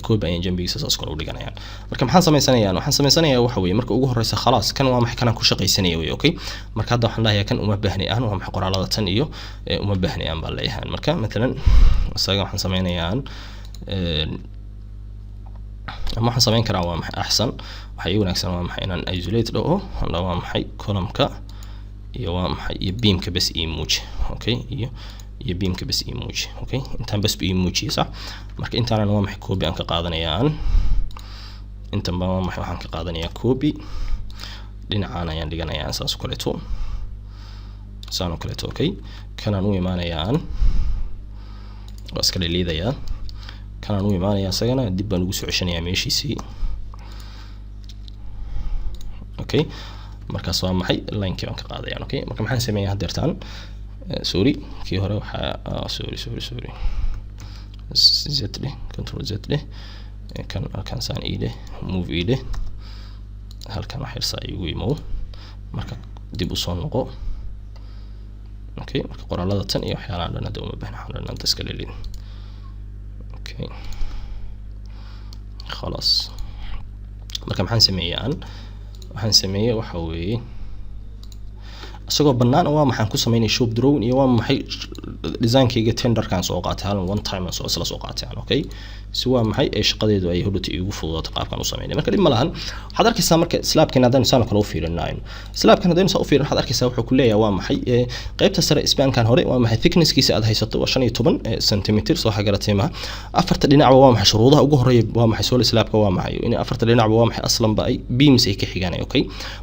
copy ayaan jambigiisa saas kale u dhiganayaan. Marka maxaan sameysanayaan? Waxaan sameysanayaa waxa weeye, marka ugu horeysa, khalaas, kan, waa maxay, kanaan ku shaqaysanaya wey. Okay, marka hadda waxaan dhahayaa kan uma baahni aan, waa maxay, qoraalada tan iyo uma baahni aan baan leeyahay. Marka matalan isaga waxaan sameynayaa aan ama waxaan sameyn karaa, waa maxay, axsan, waxaa ii wanaagsan, waa maxay, inaan isolate dhaho, aan dhaho, waa maxay, columnka iyo, waa maxay, iyo beamka bes ii muuji. Okay, iyo beamka bes ii muuji. Okay, intaan bes ii muujiye, sax. Marka intaanan, waa maxay, copy aan ka qaadanaya aan. Intan baa waa maxay, waxaan ka qaadanayaa copy, dhinacaan ayaan dhiganayaa, saas oo kaleeto, saan oo kaleeto. Okay, kanaan u imaanayaa, aan waa iska dhaliidayaa. Kanaan u imaanayaa, isagana dib baan ugu soo ceshanayaa meeshiisii. Okay, markaas waa maxay, linekii baan ka qaadayaan. Okay, marka maxaan sameeyaa haddeertaan? Sorry, kii hore waxaa, sorry, sorry, sorry, Z dheh, Control Z dheh. Kan halkan saan ii dheh, move ii dheh, halkan wax yarsaa igu imow. Marka dib usoo noqo. Okay, marka qoraalada tan iyo waxyaalahan dhan hadda uma baahna, waxaan dhan hadda iska dhalin. Okay, khalaas. Marka maxaan sameeyey? Aan waxaan sameeyey waxa weeye, isagoo bannaan waa maxaan ku sameynay shop drawing iyo waa maxay designkayga tenderkan soo qaatay, hal one time aan soo isla soo qaatay aan. Okay, si waa maxay ay shaqadeedu ay hodhowta iigu fududaato qaabkan u sameynay. Marka dhib ma lahan. Waxaad arkaysaa marka slabkan haddaynu saan oo kale u fiirino, aynu slabkan haddaynu saan u fiirino, waxaad arkaysaa wuxuu ku leeyahay waa maxay, qaybta sare spankan hore waa maxay, thicknesskiisa aad haysato waa 15 centimeter. Soo waxa garatay maha? Afarta dhinacba waa maxay, shuruudaha ugu horeeya waa maxay solid slabka waa maxay in afarta dhinacba waa maxay aslanba ay beams ay ka xigaan. Okay,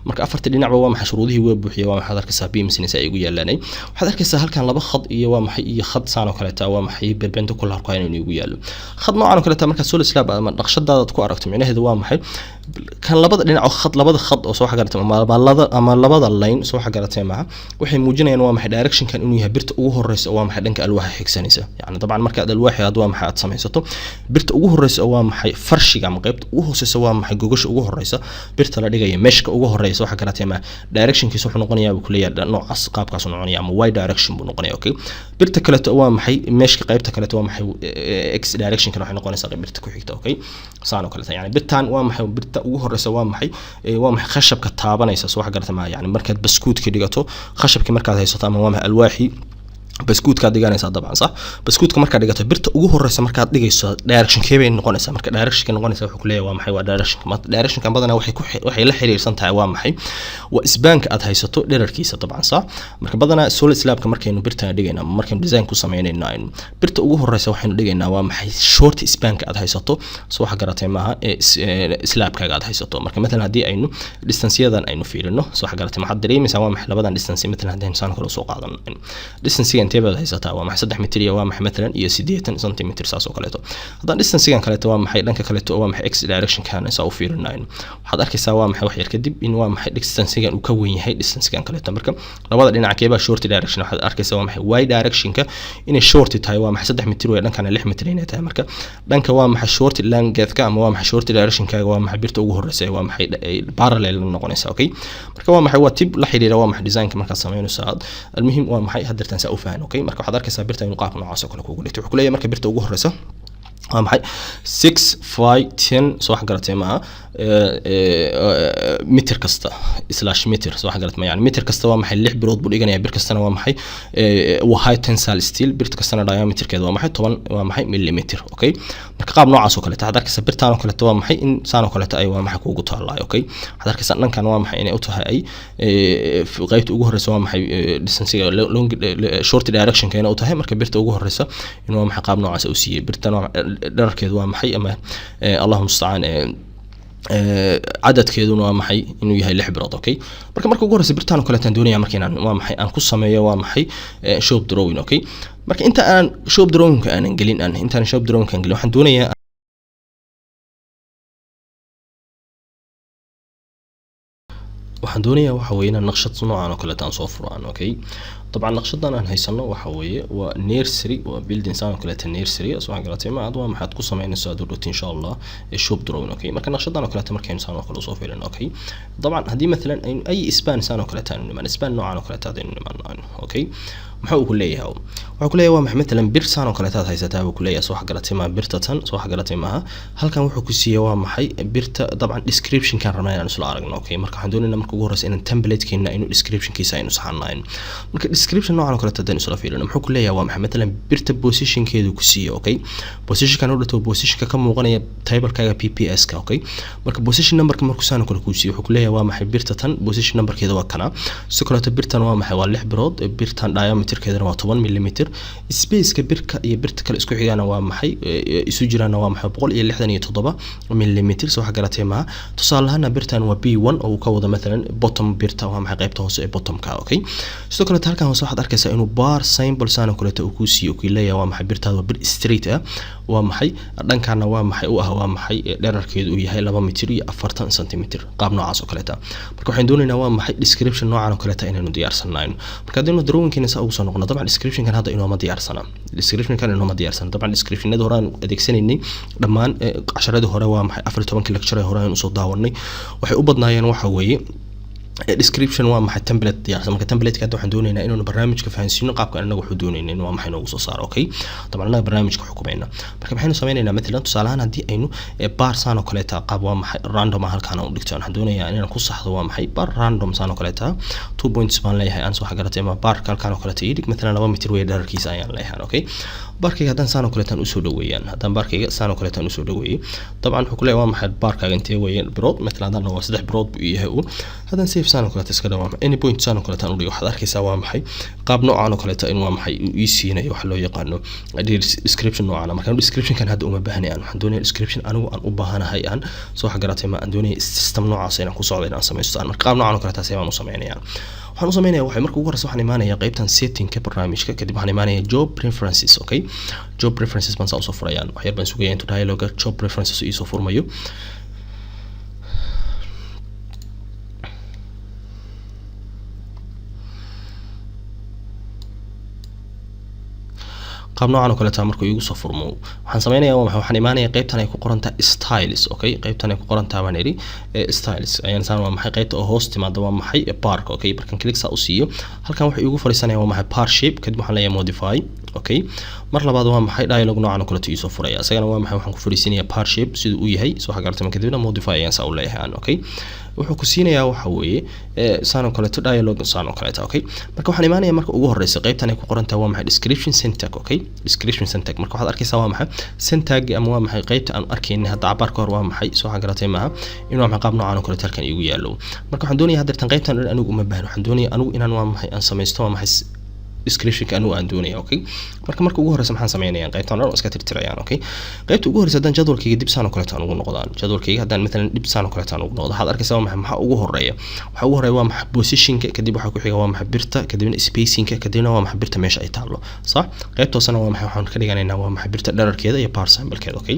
marka afarta dhinacba waa maxay shuruudihii waa buuxiyay. Waa maxay, waxaad arkaysaa beams inay ay ugu yaalaan. Waxaad arkaysaa halkan laba khad iyo waa maxay iyo khad saan oo kaleeta, waa maxay perpendicular ku inuu igu yaalo khad noocan oo kaleeta. Marka solid slab ama naqshadaada ku aragto, micnaheedu waa maxay, kan labada dhinac oo khad, labada khad oo soo xagaratay ama laba ama labada line soo xagaratay maaha, waxay muujinayaan waa maxay directionkan inuu yahay birta ugu horeysa oo waa maxay dhanka alwaaxa xigsanaysa. Yani dabcan marka aad alwaaxi aad waa maxay aad samaysato, birta ugu horeysa oo waa maxay farshiga ama qaybta ugu hooseysa, waa maxay gogasha ugu horeysa, birta la dhigaya meshka ugu horeysa waxa garatay ma, directionkiisa wuxuu noqonayaa buu kuleeyahay noocaas, qaabkaas uu noqonaya ama y direction buu noqonaya. Okay, birta kaleeto waa maxay meshka qaybta kaleeto waa maxay x directionkan waxay noqonaysaa birta ku xigta. Okay, saan oo kaleeto. Yani birtan waa maxay birta ugu horeysa waa maxay, waa maxay khashabka taabanaysa. Soo waxa garatay ma? Yani markaad baskuudka dhigato, khashabkii markaad haysato ama waa maxay alwaaxii baskuudkaad dhiganaysaa dabcan, sax, baskuudka markaad dhigato, birta ugu horeysa markaad dhigayso directionkee bay noqonaysaa? Marka directionka noqonaysa wuxuu kuleeyahay waa maxay, waa directionka. Directionka badanaa waxay ku waxay la xiriirsan tahay waa maxay, waa spanka aad haysato dherarkiisa dabcan, sax. Marka badanaa solid slabka markaynu birtan dhigayna ama markaynu design ku sameynayno, aynu birta ugu horeysa waxaynu dhigaynaa waa maxay short spanka aad haysato. Soo waxa garatay maaha? Ee slabkaaga aad haysato. Marka matalan haddii aynu distanceyadan aynu fiirino, soo waxa garatay, maxaad dareemaysaa waa maxay labadan distance? Matalan haddaynu saan kale usoo qaadano, distancega intee baad haysataa? Waa maxay 3 mitir iyo waa maxay matalan iyo 80 centimeter, saas oo kaleeto. Haddaan distancegan kaleeto waa maxay dhanka kaleeto waa maxay x directionkan saa u fiirinayno, waxaad arkaysaa waa maxay wax yar kadib in waa maxay distancegan uu ka weyn yahay distancegan kaleeto. Marka labada dhinac keebaa short direction? Waxaad arkaysaa waa maxay y directionka inay short tahay, waa maxay 3 mitir wey, dhankana 6 mitir inay tahay. Marka dhanka waa maxay short lengthka ama waa maxay short directionkaaga waa maxay birta ugu horeysa waa maxay parallel noqonaysa. Okay, marka waa maxay waa tib la xiriira waa maxay designka markaad sameynayso aad. Almuhim waa maxay haddeertan saa u fahan. Okay, marka waxaad arkaysaa birta inuu qaabka noocaas oo kale kugu dhigto. Wuxuu kuleeyahay marka birta ugu horeysa waa maxay 6 5 10, soo wax garatay maaha, mitir kasta slash mitir. Soo wax garatay ma? Yani mitir kasta waa maxay 6 birood buu dhiganaya. Bir kastana waa maxay waa high tensile steel. Birta kastana diameterkeeda waa maxay 10 waa maxay millimeter. Okay, marka qaab noocaas oo kaleeto waxaad arkaysaa birtaan oo kaleeto waa maxay in saan oo kaleeto ay waa maxay kuugu taallaayo. Okay, waxaad arkaysaa dhankan waa maxay inay u tahay ay qaybta ugu horeysa waa maxay distancega long short directionka inay u tahay. Marka birta ugu horeysa in waa maxay qaab noocaas u siiyey birtan dherarkeedu waa maxay ama Allahu mustacaan cadadkeeduna waa maxay inuu yahay 6 birood. Okay, marka ugu horeysa birtaan oo kaleetaan doonaya marka inaan waa maxay aan ku sameeyo waa maxay shop drawing. Okay, marka inta aan shop drawingka aanan gelin, aan intaan shop drawingka aan gelin, waxaan doonayaa waxa weeye inaan naqshad noocan oo kaleeta aan soo furo aan. Okay, dabcan naqshadan aan haysano waxa weeye waa nursery, waa building saan oo kaleeta nursery. Soo garatay ma? Aad waa maxaad ku samaynaysaa aad u dhowti insha Allah shop drawing. Okay, marka naqshadan oo kaleeta markaynu saan oo kale usoo fiirino, okay, dabcan haddii mathalan aynu ay span saan oo kaleeta aynu nimaan, span noocan oo kaleeta aynu nimaan. Okay, muxuu uu ku leeyahay? Wuxuu ku leeyahay waa maxay matalan bir saan oo kaleeta aad haysataa buu ku leeyahay. Soo garatay ma? Birta tan soo garatay maaha? Halkan wuxuu ku siiyey waa maxay birta. Dabcan description-kan rabnaa inaan isla aragno. Okay, marka waxaan doonaynaa marka ugu horeysa inaan template-keena aynu description-kiisa aynu saxanayno. Marka Description noocan oo kaleeto haddaan isla fiirino, muxuu ku leeyahay? Waa maxay? Matalan birta positionkeedu ku siiyo, okay? Positionkan u dhigto positionka ka muuqanaya tablekaaga PPS ka, okay? Marka position numberka markuu saan oo kale kuu siiyo, wuxuu ku leeyahay waa maxay? Birta tan position numberkeeda waa kana. Sidoo kaleeto birtan waa maxay? Waa 6 birood. Birtan diameterkeedana waa 10 millimeter. Spaceka birka iyo birta kale isku xigaana waa maxay? Isu jiraana waa maxay? 167 millimeter. Soo waxa garatay maaha? Tusaale ahaana birtan waa B1 oo uu ka wado matalan bottom birta, waa maxay? Qaybta hoose ee bottomka, okay? Sidoo kaleeto halkan hoose waxaad arkaysaa inuu bar symbol saan oo kaleeto uu kuu siiyo, kuu leeyahay waa maxay? Birtaada waa bir straight ah, waa maxay? Dhankana waa maxay u ah? Waa maxay? Dherarkeedu uu yahay 2 mitir iyo 40 centimeter, qaab noocaas oo kaleeta. Marka waxaan doonaynaa waa maxay? Description noocan oo kaleeta inaynu diyaarsanayno. Marka haddaynu drawingkeena saa ugu soo noqono, dabcan descriptionkan hadda inooma diyaarsana, descriptionkan inooma diyaarsana. Dabcan descriptionada hore aan adeegsanaynay dhammaan casharadii hore, waa maxay, 14-kii lecture ee hore aan usoo daawanay, waxay u badnaayeen waxa weeye description waa maxay? Template diyaarsan. Marka template hadda waxaan doonaynaa inaanu barnaamijka fahansiino qaabka anaga wuxuu doonayna in waa maxay noogu soo saaro, okay? Dabcan anaga barnaamijka xukumayna. Marka maxaynu sameynaynaa? Matalan tusaale ahaan haddii aynu bar saan oo kaleeta qaab waa maxay random ah halkaan aan u dhigto, waxaan doonayaa inaan ku saxdo waa maxay bar random saan oo kaleeta. Two points baan leeyahay aan soo garatay ama barka halkaan oo kaleeta ii dhig. Matalan 2 mitir wey dherarkiisa ayaan leeyahay, okay? Barkayga haddaan saan oo kaleetaan usoo dhaweeyaan, haddaan barkayga saan oo kaleetaan usoo dhaweeyey, dabcan wuxuu ku leeyahay waa maxay? Barkaaga intee weeyaan birood? Matalan haddaan dhaho waa 3 birood buu yahay uu. Haddaan save saan oo kaleeta iska dhaho, any point saan oo kaleetaan u dhigo, waxaad arkaysaa waa maxay? Qaab noocan oo kaleeta in waa maxay uu ii siinayo waxa loo yaqaano description noocan. Marka descriptionkan hadda uma baahnayn aan, waxaan doonaya description anigu aan u baahanahay aan soo wax garatay ma aan doonaya system noocaas inaan ku socdo inaan samaysto aan. Marka qaab noocan oo kaleeta baan u sameynayaan. Waxaan u sameynaya waxay marka ugu horreysa waxaan imaanaya qaybtan settingka barnaamijka, kadib waxaan imaanaya job preferences, okay? Job preferences baan saa usoo furayaan. Wax yar baan sugaya intuu dialoga job preferences iisoo furmayo. Qaab noocan oo kaleeta markuu iigu soo furmo, waxaan sameynayaa waa maxay? Waxaan imaanaya qaybtan ay ku qoran tahay styles, okay? Qaybtan ay ku qoran tahay baan idhi styles ayaan saan waa maxay qaybta oo hoos timaada waa maxay barka, okay? Markaan click saa u siiyo, halkan wuxuu iigu fariisanaya waa maxay? Bar shape. Kadib waxaan leeyahay modify, okay? Mar labaad waa maxay dialog noocan oo kaleeto iisoo furaya. Isagana waa maxay? Waxaan ku fariisinayaa bar shape siduu u yahay, soo garatay? Kadibna modify ayaan saa u leeyahay aan, okay? Wuxuu ku siinayaa waxa weeye saan oo kaleeto dialog saan oo kaleeto, okay? Marka waxaan imaanaya marka ugu horeysa qaybtan ay ku qoran tahay waa maxay? Description syntax, okay? Description syntax. Marka waxaad arkaysaa waa maxay syntax ama waa maxay qaybta aan arkaynay hadda cabaar ka hor, waa maxay, soo garatay maaha? In waa maxay qaab noocan oo kaleeto halkan iigu yaallo. Marka waxaan doonayaa haddeertan qaybtan dhan anigu uma baahno. Waxaan doonayaa anigu inaan waa maxay aan samaysto waa maxay descriptionka anigu aan doonaya, okay? Marka ugu horeysa maxaan sameynayaan? Qaybtan dhan iska tirtirayaan, okay? Qaybta ugu horeysa haddaan jadwalkayga dib saan oo kaleeto aan ugu noqdaan, jadwalkayga haddaan matalan dib saan oo kaleeto aan ugu noqdo, waxaad arkaysaa waa maxay maxaa ugu horeeya? Waxaa ugu horeeya waa maxay? Positionka. Kadib waxaa ku xiga waa maxay? Birta. Kadibna spacingka. Kadibna waa maxay? Birta meesha ay taallo. Sax. Qaybta hoosena waa maxay? Waxaan ka dhiganaynaa waa maxay? Birta dherarkeeda iyo bar symbolkeeda, okay?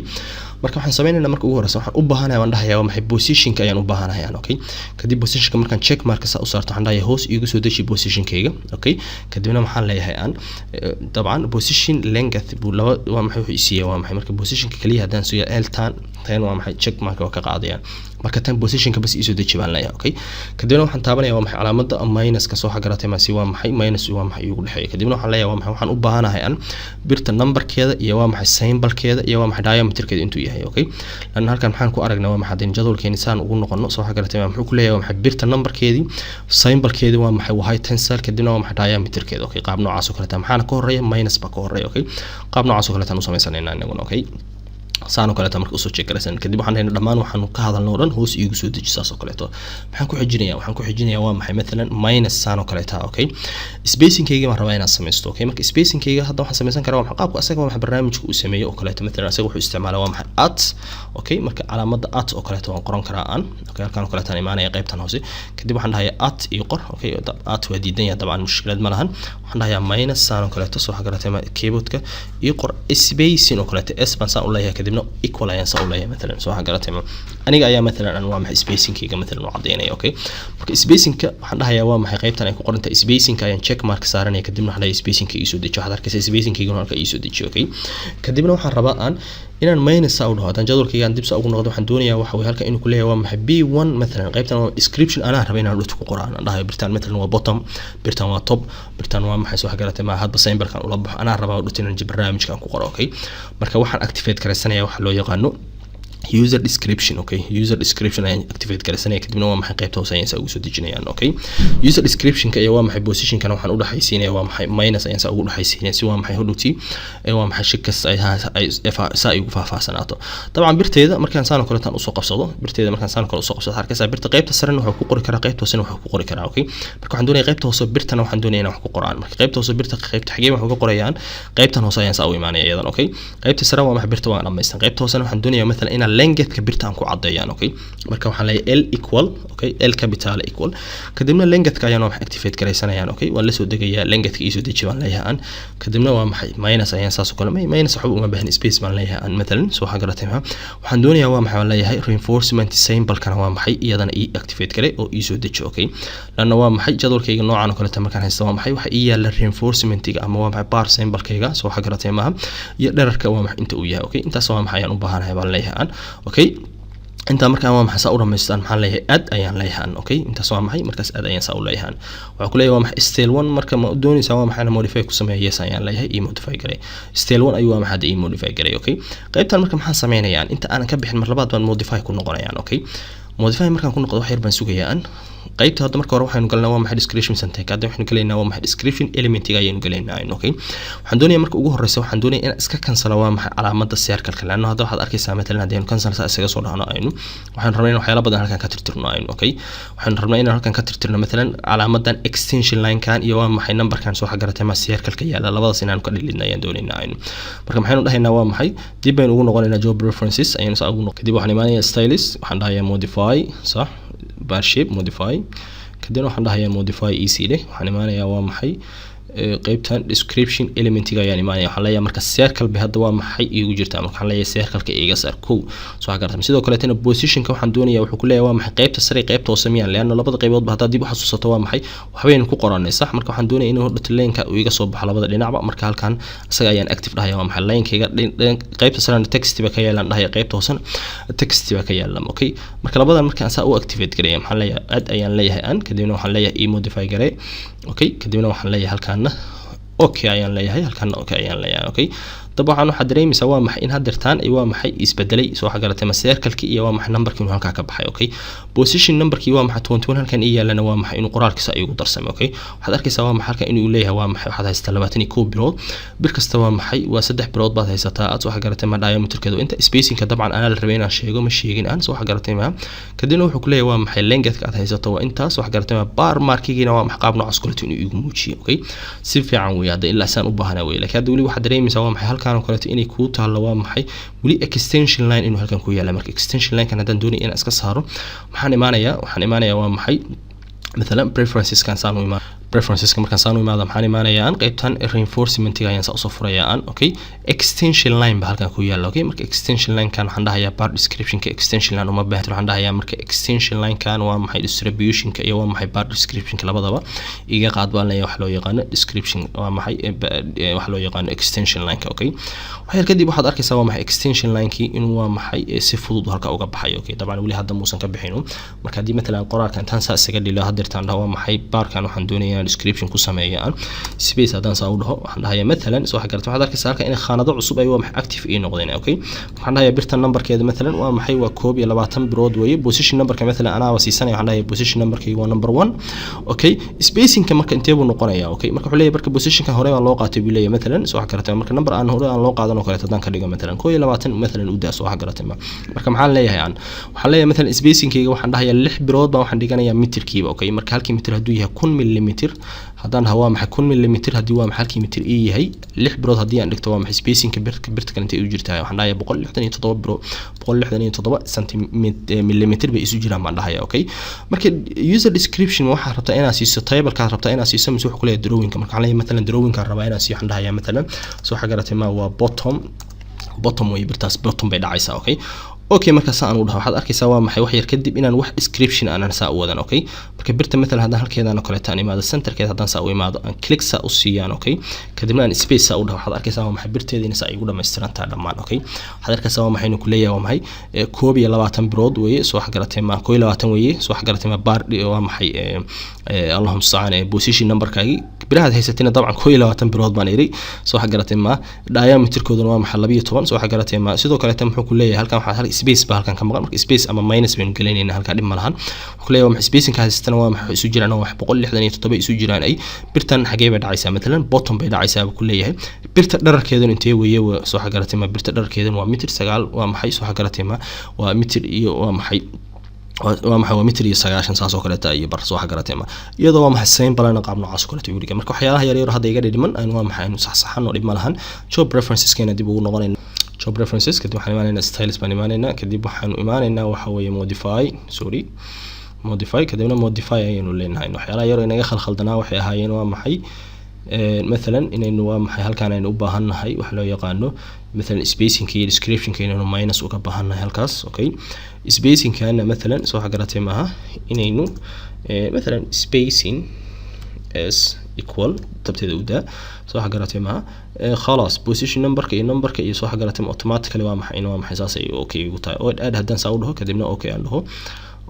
Marka waxaan sameynaynaa marka ugu horeysa waxaan u baahanahay waan dhahayaa waa maxay? Positionka ayaan u baahanahay, okay? Kadib positionka markaan check marka saa u saarto, waxaan dhahayaa hoos iigu soo deji positionkayga, okay? Kadibna maxaan leeyahay aan dabcan position length buu laba waa maxay wuxuu isiiya waa maxay. Marka positionka kaliya haddaan suya eltan tan waa maxay check marka waa ka qaadayaan. Marka tan positionka bas iisoo deji baan leeyahay, okay? Kadibna waxaan taabanaya waa maxay? Calaamadda minuska, soo garatay maasi? Waa maxay minus waa maxay iigu dhexeeya. Kadibna waxaan leeyahay waa maxay? Waxaan u baahanahay aan birta numberkeeda iyo waa maxay symbolkeeda iyo waa maxay diameterkeeda intuu yahay, okay? Lan halkan maxaan ku aragnaa? Waa maxay haddaynu jadwalkeeni saan ugu noqono, soo garatay? Muxuu ku leeyahay? Waa maxay birta numberkeedii, symbolkeedii waa maxay? Waa high tensile. Kadibna waa maxay diameterkeeda, okay? Qaab noocaas oo kaleeta. Maxaana ka horeeya? Minus baa ka horeeya, okay? Qaab noocaas oo kaleeta aan u samaysanaynaa inaguna, okay? Saan oo kaleeto marka usoo check garaysan. Kadib waxaan dhahnay dhammaan waxaanu ka hadalnay oo dhan hoos iigu soo deji. Saas oo kaleeto maxaan ku xijinayaa? Waxaan ku xijinayaa waa maxay? Matalan minus saan oo kaleeta, okay? Spacingkayga baan rabaa inaan samaysto, okay? Marka spacingkayga hadda waxaan samaysan karaa waa maxay? Qaabka asaga waa maxay barnaamijka uu sameeyo oo kaleeto. Matalan asaga wuxuu isticmaalaa waa maxay? At, okay? Marka calaamadda at oo kaleeto waan qoran karaa aan, okay? Halkan oo kaleeto aan imaanaya qaybtan hoose. Kadib waxaan dhahayaa at ii qor, okay? At waa diidan yahay, dabcan mushkilad ma lahan. Waxaan dhahayaa minus saan oo kaleeto, soo garatay? Keyboardka ii qor spacing oo kaleeto, s baan saan u leeyahay, kadibna equal ayaan saa u leeyahay. Matalan soo garatay ma aniga ayaa matalan aan waa maxay spacingkayga matalan u cadeynaya, okay? Marka spacingka waxaan dhahayaa waa maxay qaybtan ay ku qoran tahay spacingka ayaan check mark saaranaya. Kadibna waxaan dhahayaa spacingka ii soo dejiyo. Waxaad arkaysaa spacingkayga halka ii soo dejiyo, okay? Kadibna waxaan rabaa aan inaan minus saa u dhaho. Haddaan jadwalkayga aan dib saa ugu noqdo, waxaan doonayaa waxa weye halka inuu ku leeyahay waa maxay B1. Matalan qaybtan waa description anaa raba inaan dhulka ku qoraan, aan dhahayo birtan matalan waa bottom, birtan waa top, birtan waa maxay, soo garatay ma? Hadba symbolkan ula baxo anaa rabaa dhulka inaan barnaamijkan ku qoro, okay? Marka waxaan activate garaysanaya waxa loo yaqaano User description, okay, user description ayaan activate garaysanaya. Kadibna waa maxay, qaybta hoose ayaan saa ugu soo dejinayaan. Okay, user descriptionka iyo waa maxay positionkana waxaan u dhexaysiinaya waa maxay minus ayaan saa ugu dhexaysiinaya, si waa maxay hodhowtii waa maxay shir kasta ay saa ay ugu faahfaahsanaato. Dabcan birteeda markaan saan oo kaleetaan usoo qabsado, birteeda markaan saan oo kale usoo qabsado, waxaad arkaysaa birta qaybta sarena wuxuu ku qori karaa, qaybta hoosena wuxuu ku qori karaa. Okay, marka waxaan doonaya qaybta hoose birtana waxaan doonaya inaan wax ku qoraan. Marka qaybta hoose birta, qaybta xigee waxaan ka qorayaan? Qaybtan hoose ayaan saa u imaanaya iyadan. Okay, qaybta sare waa maxay, birta waan dhamaystan. Qaybta hoosena waxaan doonayaa mathalan inaan lengthka birta aan ku caddeeyaan. Okay, marka waxaan leeyahay L equal, okay, L capital equal, kadibna lengthka ayaan wax activate garaysanayaan. Okay, waan la soo degayaa, lengthka iisoo deji baan leeyahay aan. Kadibna waa maxay minus ayaan saas oo kale, minus waxba uma baahni, space baan leeyahay aan mathalan. Soo waxaa garatay maxaa waxaan doonayaa? Waa maxay, waan leeyahay reinforcement symbolkana waa maxay iyadana ii activate gare oo iisoo deji. Okay, lanna waa maxay jadwalkayga noocan oo kaleeta markaan haysto, waa maxay waxa ii yaala reinforcementiga ama waa maxay bar symbolkayga. Soo waxaa garatay maaha? Iyo dherarka waa maxay inta uu yahay. Okay, intaas waa maxay ayaan u baahanahay baan leeyahay aan. Okay, intaa markaan waa maxay saa u dhamaystaan, maxaan leeyahay? Add ayaan leeyahay aan. Okay, intaas waa maxay markaas add ayaan saa u leeyahay. Waxaa ku leeyahay waa maxay style one, marka ma doonaysaa waa maxay modify ku sameeya? Yes ayaan leeyahay, ii modify garay. Style one ayuu waa maxay hadda ii modify garay. Okay, qaybtan marka maxaan sameynayaan? Inta aanan ka bixin, mar labaad baan modify ku noqonayaan. Okay, modify markaan ku noqdo, wax yar baan sugayaa aan. Qaybta hadda marka hore waxaynu galnaa waa maxay description center, hadda waxaynu galaynaa waa maxay description elementiga ayaynu galaynaa. Okay, waxaan doonayaa marka ugu horeysa, waxaan doonayaa inaan iska cancelo waa maxay calaamadda circle-ka, laanno hadda waxaad arkaysaa matalan haddii aynu cancel saa isaga soo dhahno aynu, waxaynu rabnaa in waxyaala badan halkan ka tirtirno aynu. Okay, waxaynu rabnaa inaan halkan ka tirtirno matalan calaamadan extension line-kan iyo waa maxay numberkan, soo garatay ma, circle-ka yaala, labadaas inaanu ka dhilidna ayaan doonaynaa aynu. Marka maxaynu dhahaynaa? Waa maxay dib baynu ugu noqonaynaa, job preferences ayaynu saa ugu noqon. Kadib waxaan imaanayaa styles, waxaan dhahayaa modify, sax, bar shape modify. Kadibna waxaan dhahayaa modify ec dheh. Waxaan imaanayaa waa maxay qeybtan description elementiga ayaan imaanaya. Waxaan leeyahay marka circle bay hadda waa maxay iigu jirtaa. Marka waxaan leeyahay circle-ka iga saar kow, soo garata. Sidoo kaleetana positionka waxaan doonayaa, wuxuu ku leeyahay waa maxay qeybta sare, qeybta hoose miyaan? Leanna labada qeyboodba haddaad dib u xasuusato waa maxay waxbaynu ku qoranay, sax. Marka waxaan doonaya inuu hodhata line-ka uu iga soo baxo labada dhinacba. Marka halkan isaga ayaan active dhahaya, waa maxay line-kayga qeybta sarena text ba ka yaalan dhahaya, qeybta hoosena text ba ka yaalan. Okay, marka labadan markaan saa u activate gareeya, maxaan leeyahay? Add ayaan leeyahay aan. Kadibna waxaan leeyahay e modify garee. Okay, kadibna waxaan leeyahay halkaana okay ayaan leeyahay, halkaana okay ayaan leeyahay. Okay, dabcan waxaad dareemaysaa waa maxay in haddeertaan ay waa maxay isbedelay. Soo waxa garatay ma, circle-kii iyo waa maxay numberkii inuu halkaa ka baxay. Okay, position numberkii waa maxay 21 halkan ii yaalana, waa maxay inuu qoraalkiisa ay ugu darsamay. Okay, waxaad arkaysaa waa maxay halkan inuu leeyahay waa maxay waxaad haysataa 21 bilood, bir kasta waa maxay waa 3 bilood baad haysataa aad. Soo waxa garatay ma, diameterkeedu inta, spacingka dabcan anaa la rabay inaan sheego, ma sheegin aan. Soo waxa garatay ma? Kadibna wuxuu ku leeyahay waa maxay lengthka aad haysato waa intaas. Waxa garatay ma, bar markigiina waa maxay qaab noocaas kaleeto inuu igu muujiyo. Okay, si fiican weeye hadda, ilaa saan u baahanaa weeye. Laakiin hadda weli waxaad dareemaysaa waa maxay halkan oo kaleeto inay kuu taallo, waa maxay weli extension line inuu halkan ku yaala. Marka extension line-kan haddaan doonaya inaan iska saaro, maxaan imaanayaa? Waxaan imaanayaa waa maxay mathalan preferenceskan saan u imaan. Preferenceska markaan saan u imaado, maxaan imaanayaa aan? Qaybtan reinforcementiga ayaan saa usoo furayaa aan. Okay, extension line ba halkan ku yaala. Okay, marka extension line-kan waxaan dhahayaa bar descriptionka extension line uma baahna. Waxaan dhahayaa marka extension line-kan waa maxay distributionka iyo waa maxay bar descriptionka labadaba iga qaad baan leeyahay, wax loo yaqaano description, waa maxay wax loo yaqaano extension line-ka. Okay, waxyar kadib waxaad arkaysaa waa maxay extension line-kii inuu waa maxay si fudud halka uga baxay. Okay, dabcan weli hadda muusan ka bixinu. Marka haddii matalan qoraalka intaan saa isaga dhilo haddeertaan dhaho waa maxay barkan waxaan doonayaa inaan description ku sameeyo, aan space haddaan saa u dhaho, waxaan dhahayaa matalan, soo waxa garata, waxaad arkaysaa halka inay khaanado cusub ay waa maxay active ii noqdeen. Okay, waxaan dhahayaa birta numberkeeda matalan waa maxay waa 21 birood weeye. Position numberka matalan anaaba siisanaya, waxaan dhahayaa position numberkayga waa number one. Okay, spacingka marka intee buu noqonayaa? Okay, marka wuxuu leeyahay marka positionka hore baa loo qaatay buu leeyahay matalan. Soo waxa garatay, marka number aan hore aan loo qaadan oo kaleeto haddaan ka dhigo matalan 21 matalan u daa. Soo waxa garatay ma? Marka maxaan leeyahay aan? Waxaan leeyahay matalan spacingkayga waxaan dhahayaa 6 birood baan waxaan dhiganayaa mitirkiiba. Okay, marka halkii mitir hadduu yahay 1000 millimeter, haddaan dhaho waa maxay 1000 millimeter, haddii waa maxay halkii mitir ii yahay 6 birood haddii aan dhigto, waa maxay spacingka birta kale intay u jirtaa? Waxaan dhahayaa 167 biro, 167 centimeter millimeter bay isu jiraan baan dhahayaa. Okay, marka user description waxaa rabtaa inaad siiso tablekaad rabtaa inaad siiso mise wuxuu ku leeyahay drawingka? Marka waxaan leeyahay matalan drawingkaan rabaa inaan siiyo. Waxaan dhahayaa matalan, soo waxa garatay ma, waa bottom, bottom way birtaas bottom bay dhacaysaa. Okay, marka saa aan u dhaho, waxaad arkaysaa waa maxay wax yar kadib inaan wax description aanan saa u wadan. Okay, marka birta matalan haddaan halkeedan oo kaleeto aan imaado, centerkeeda haddaan saa u imaado, aan click saa u siiyaan, okay, kadibna aan space saa u dhaho, waxaad arkaysaa waa maxay birteediina saa ay ugu dhammaystirantaa dhammaan. Okay, waxaad arkaysaa waa maxay inuu ku leeyahay waa maxay 21 birood weeye. Soo wax garatay ma? 21 weeye. Soo wax garatay ma? Bar waa maxay, allahuma mustacaan, position numberkaagi Birahaad haysatina dabcan 21 birood baan iri, soo waxa garatay ma? Diameterkooduna waa maxay? 12, soo waxa garatay ma? Sidoo kaleeta muxuu ku leeyahay halkan? Waxaa hal space baa halkan ka maqan. Marka space ama minus baynu gelinaynaa halkaa, dhib ma lahan. Wuxuu ku leeyahay waa maxay spacingka haysatana? Waa maxay isu jiraan? Waa 167 isu jiraan. Ay birtan xagee bay dhacaysaa? Matalan bottom bay dhacaysaa buu ku leeyahay. Birta dherarkeeduna intee weeye? Soo waxa garatay ma? Birta dherarkeeduna waa mitir 9, waa maxay, soo waxa garatay ma? Waa mitir iyo waa maxay, waa maxay, waa mitir iyo 90, saas oo kaleeta iyo bar, soo waxa garatay ma? Iyadoo waa maxay same balana qaab noocaas oo kaleeta ugu. Marka waxyaalaha yar yar hadda iga dhidhiman aynu waa maxay aynu saxsaxan oo dhib ma lahan. Job preferenceskeena dib ugu noqonayna. Job preferences kadib waxaan imaanaynaa styles baan imaanaynaa. Kadib waxaanu imaanaynaa waxa weeye modify, sorry, modify. Kadibna modify ayaynu leenahay. Waxyaalaha yar oo inaga khalkhaldanaa waxay ahaayeen waa maxay? Mathalan inaynu waa maxay halkaan aynu u baahannahay waxa loo yaqaano mathalan spacingka iyo descriptionka inaynu minus uga baahannahay halkaas. Okay, spacingkana mathalan, soo waxa garatay maaha, inaynu mathalan spacing s equal tabteeda u daa, soo waxa garatay maaha? Khalaas, position numberka iyo numberka iyo, soo waxa garatay, automatically waa maxay in waa maxay saas ay okay igu tahay oo add haddaan saa u dhaho, kadibna okay aan dhaho,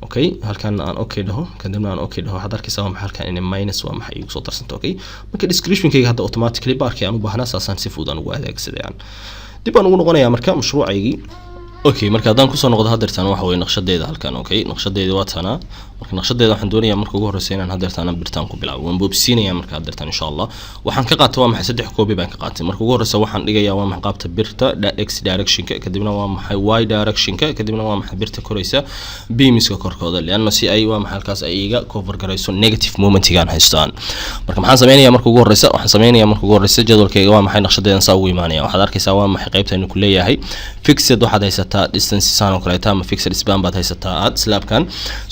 okay, halkan aan okay dhaho, kadibna aan okay dhaho, waxaad arkaysaa waa maxay halkan inay minus waa maxay igu soo darsanto. Okay, marka descriptionkayga hadda automatically baarkii aan u baahnaa saasaan si fudud aan ugu adeegsaday. Aan dib aan ugu noqonayaa marka mashruucaygii. Okay, marka haddaan kusoo noqdo hadeertaan waxa weye naqshadeeda halkan. Okay, naqshadeeda waa tanaa. Marka naqshadeeda waxaan doonayaa marka ugu horreysa inaan hadeertaan birtaan ku bilaabo. Waan boobsiinayaa. Marka hadeertaan insha Allah waxaan ka qaatay waa maxay saddex copy baan ka qaatay. Marka ugu horreysa waxaan dhigayaa waa maxay qaabta birta x directionka, kadibna waa maxay y directionka, kadibna waa maxay birta koraysa beamska korkooda, lianna si ay waa maxay halkaas ay iga cover garayso negative momentigaan haystaan. Marka maxaan sameynayaa marka ugu horreysa? Waxaan sameynayaa marka ugu horreysa jadwalkayga waa maxay naqshadeedan saa ugu imaanaya. Waxaad arkaysaa waa maxay qaybta aynu ku leeyahay fixed. Waxaad haysataa distance saan oo kaleeta ama fixed span baad haysataa aad slabkan.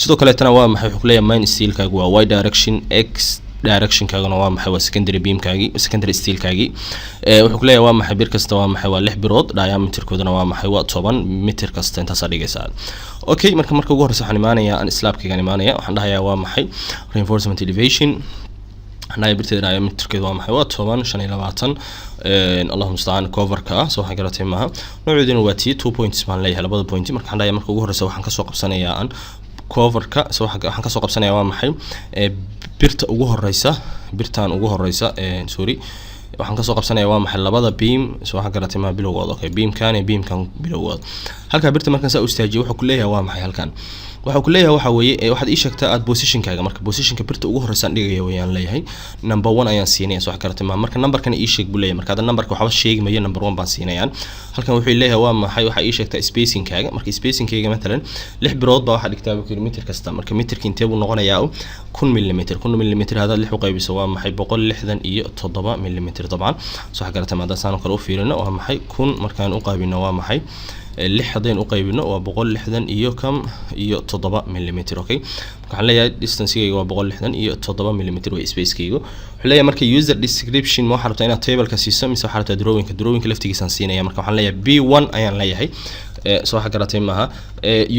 Sidoo kaleetana waa maxay wuxuu ku leeyahay main steelkaagu waa y direction, x directionkaaguna waa maxay? Waa secondary beamkaagii, secondary steelkaagii. Wuxuu ku leeyahay waa maxay bir kasta waa maxay? Waa 6 birood, diameterkooduna waa maxay? Waa 10 mitir kasta. Intaasaa dhigaysaa. Okay, marka ugu horreysa waxaan imaanayaa aan slabkaygaan imaanaya. Waxaan dhahayaa waa maxay reinforcement elevation. Waxaan dhahayaa birteeda diameterkeedu waa maxay? Waa 10 25, Allahu mustacaan, coverka ah, soo waxaan garatay maaha? Nooceeduna waa t two points baan leeyahay, labada point. Marka waxaan dhahayaa marka ugu horreysa waxaan kasoo qabsanayaa aan coverka, so waxaan kasoo qabsanayaa waa maxay birta ugu horeysa, birtan ugu horeysa, sorry, waxaan kasoo qabsanayaa waa maxay labada beam, soo waxaan garatay maa, bilowgooda. Okay, beamkan iyo beamkan bilowgooda. Halkaa birta markaan saa u istaajiyo, wuxuu ku leeyahay waa maxay halkan? Waxa ku leeyahay waxa weeye waxaad ii sheegtaa aad positionkaaga. Marka positionka birta ugu horreysaan dhigaya wayaan leeyahay number one ayaan siinaya, soo wax garatay ma? Marka numberkana ii sheeg buu leeyahay. Marka hadda numberka waxba sheegi mayo, number one baan siinayaan. Halkan wuxuu leeyahay waa maxay waxaa ii sheegtaa spacingkaaga. Marka spacingkayga matalan 6 birood baa waxaa dhigtaa buu mitir kasta. Marka mitirka intee buu noqonayaa? 1000 millimeter. 1000 millimeter haddaad 6 u qaybiso waa maxay? 167 millimeter dabcan, soo wax garatay ma? Haddaan saan oo kale u fiirino waa maxay 1000 markaan u qaybino waa maxay 6 haddaynu u qaybino waa 160 iyo kam iyo 7 millimeter. Okay, marka waxaan leeyahay distancegayga waa 167 millimeter way spacekaygu. Wuxuu leeyahay marka user description ma waxaa rabtaa inaad tableka siiso mise waxaa rabtaa drawingka? Drawingka laftigiisaan siinaya. Marka waxaan leeyahay B1 ayaan leeyahay, soo waxa garatay maaha,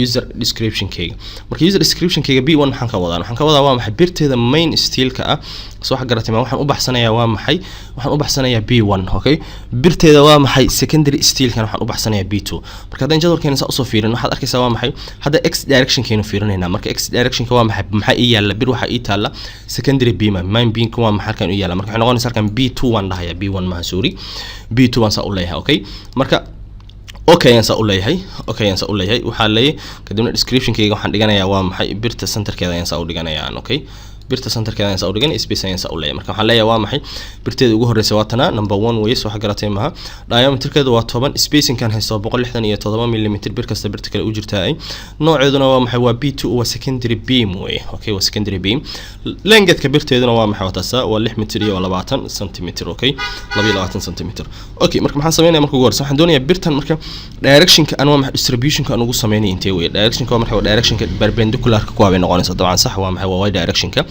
user description-kayga. Marka user description-kayga B1 maxaan ka wadaa? Waxaan ka wadaa waa maxay birteeda main steelka ah, soo waxa garatay ma? Waxaan u baxsanayaa waa maxay? Waxaan u baxsanayaa B1. Okay, birteeda waa maxay secondary steelkan waxaan u baxsanayaa B2. Marka haddaan jadwalkeena saa usoo fiirin, waxaad arkaysaa waa maxay hadda x directionkeenu fiirinaynaa. Marka x directionka waa maxay? Maxaa ii yaalla? Bir waxaa ii taalla secondary beam, main beamka waa maxay halkan u yaalla. Marka waxay noqonaysaa halkan B2 waan dhahayaa, B1 maha, sorry, B2 baan saa u leeyahay. Okay, marka okay ayaan saa u leeyahay, okay ayaan saa u leeyahay. Waxaa leeyahay kadibna descriptionkayga waxaan dhiganayaa waa maxay birta centerkeeda ayaan saa u dhiganayaa. Okay, birta centerkeeda ayaan saa u dhiganay, space ayaan saa u leeyahay. Marka waxaan leeyahay waa maxay birteeda ugu horreysa waa tana, number one weye, soo waxa garatay maaha? Diameterkeedu waa 10, spacingkan haysto 167 millimeter, bir kasta birta kale u jirtaa ay. Nooceeduna waa maxay? Waa B2, waa secondary beam weye. Okay, waa secondary beam. Lengthka birteeduna waa maxay? Waa taasa, waa 6 mitir iyo 20 centimeter. Okay, 22 centimeter. Okay, marka maxaan sameynaya marka ugu horreysa? Waxaan doonayaa birtan marka directionka aan waa maxay distributionka aan ugu sameynay intee weye? Directionka waa maxay? Waa directionka perpendicularka kuwaa bay noqonaysaa dabcan, sax? Waa maxay? Waa y directionka.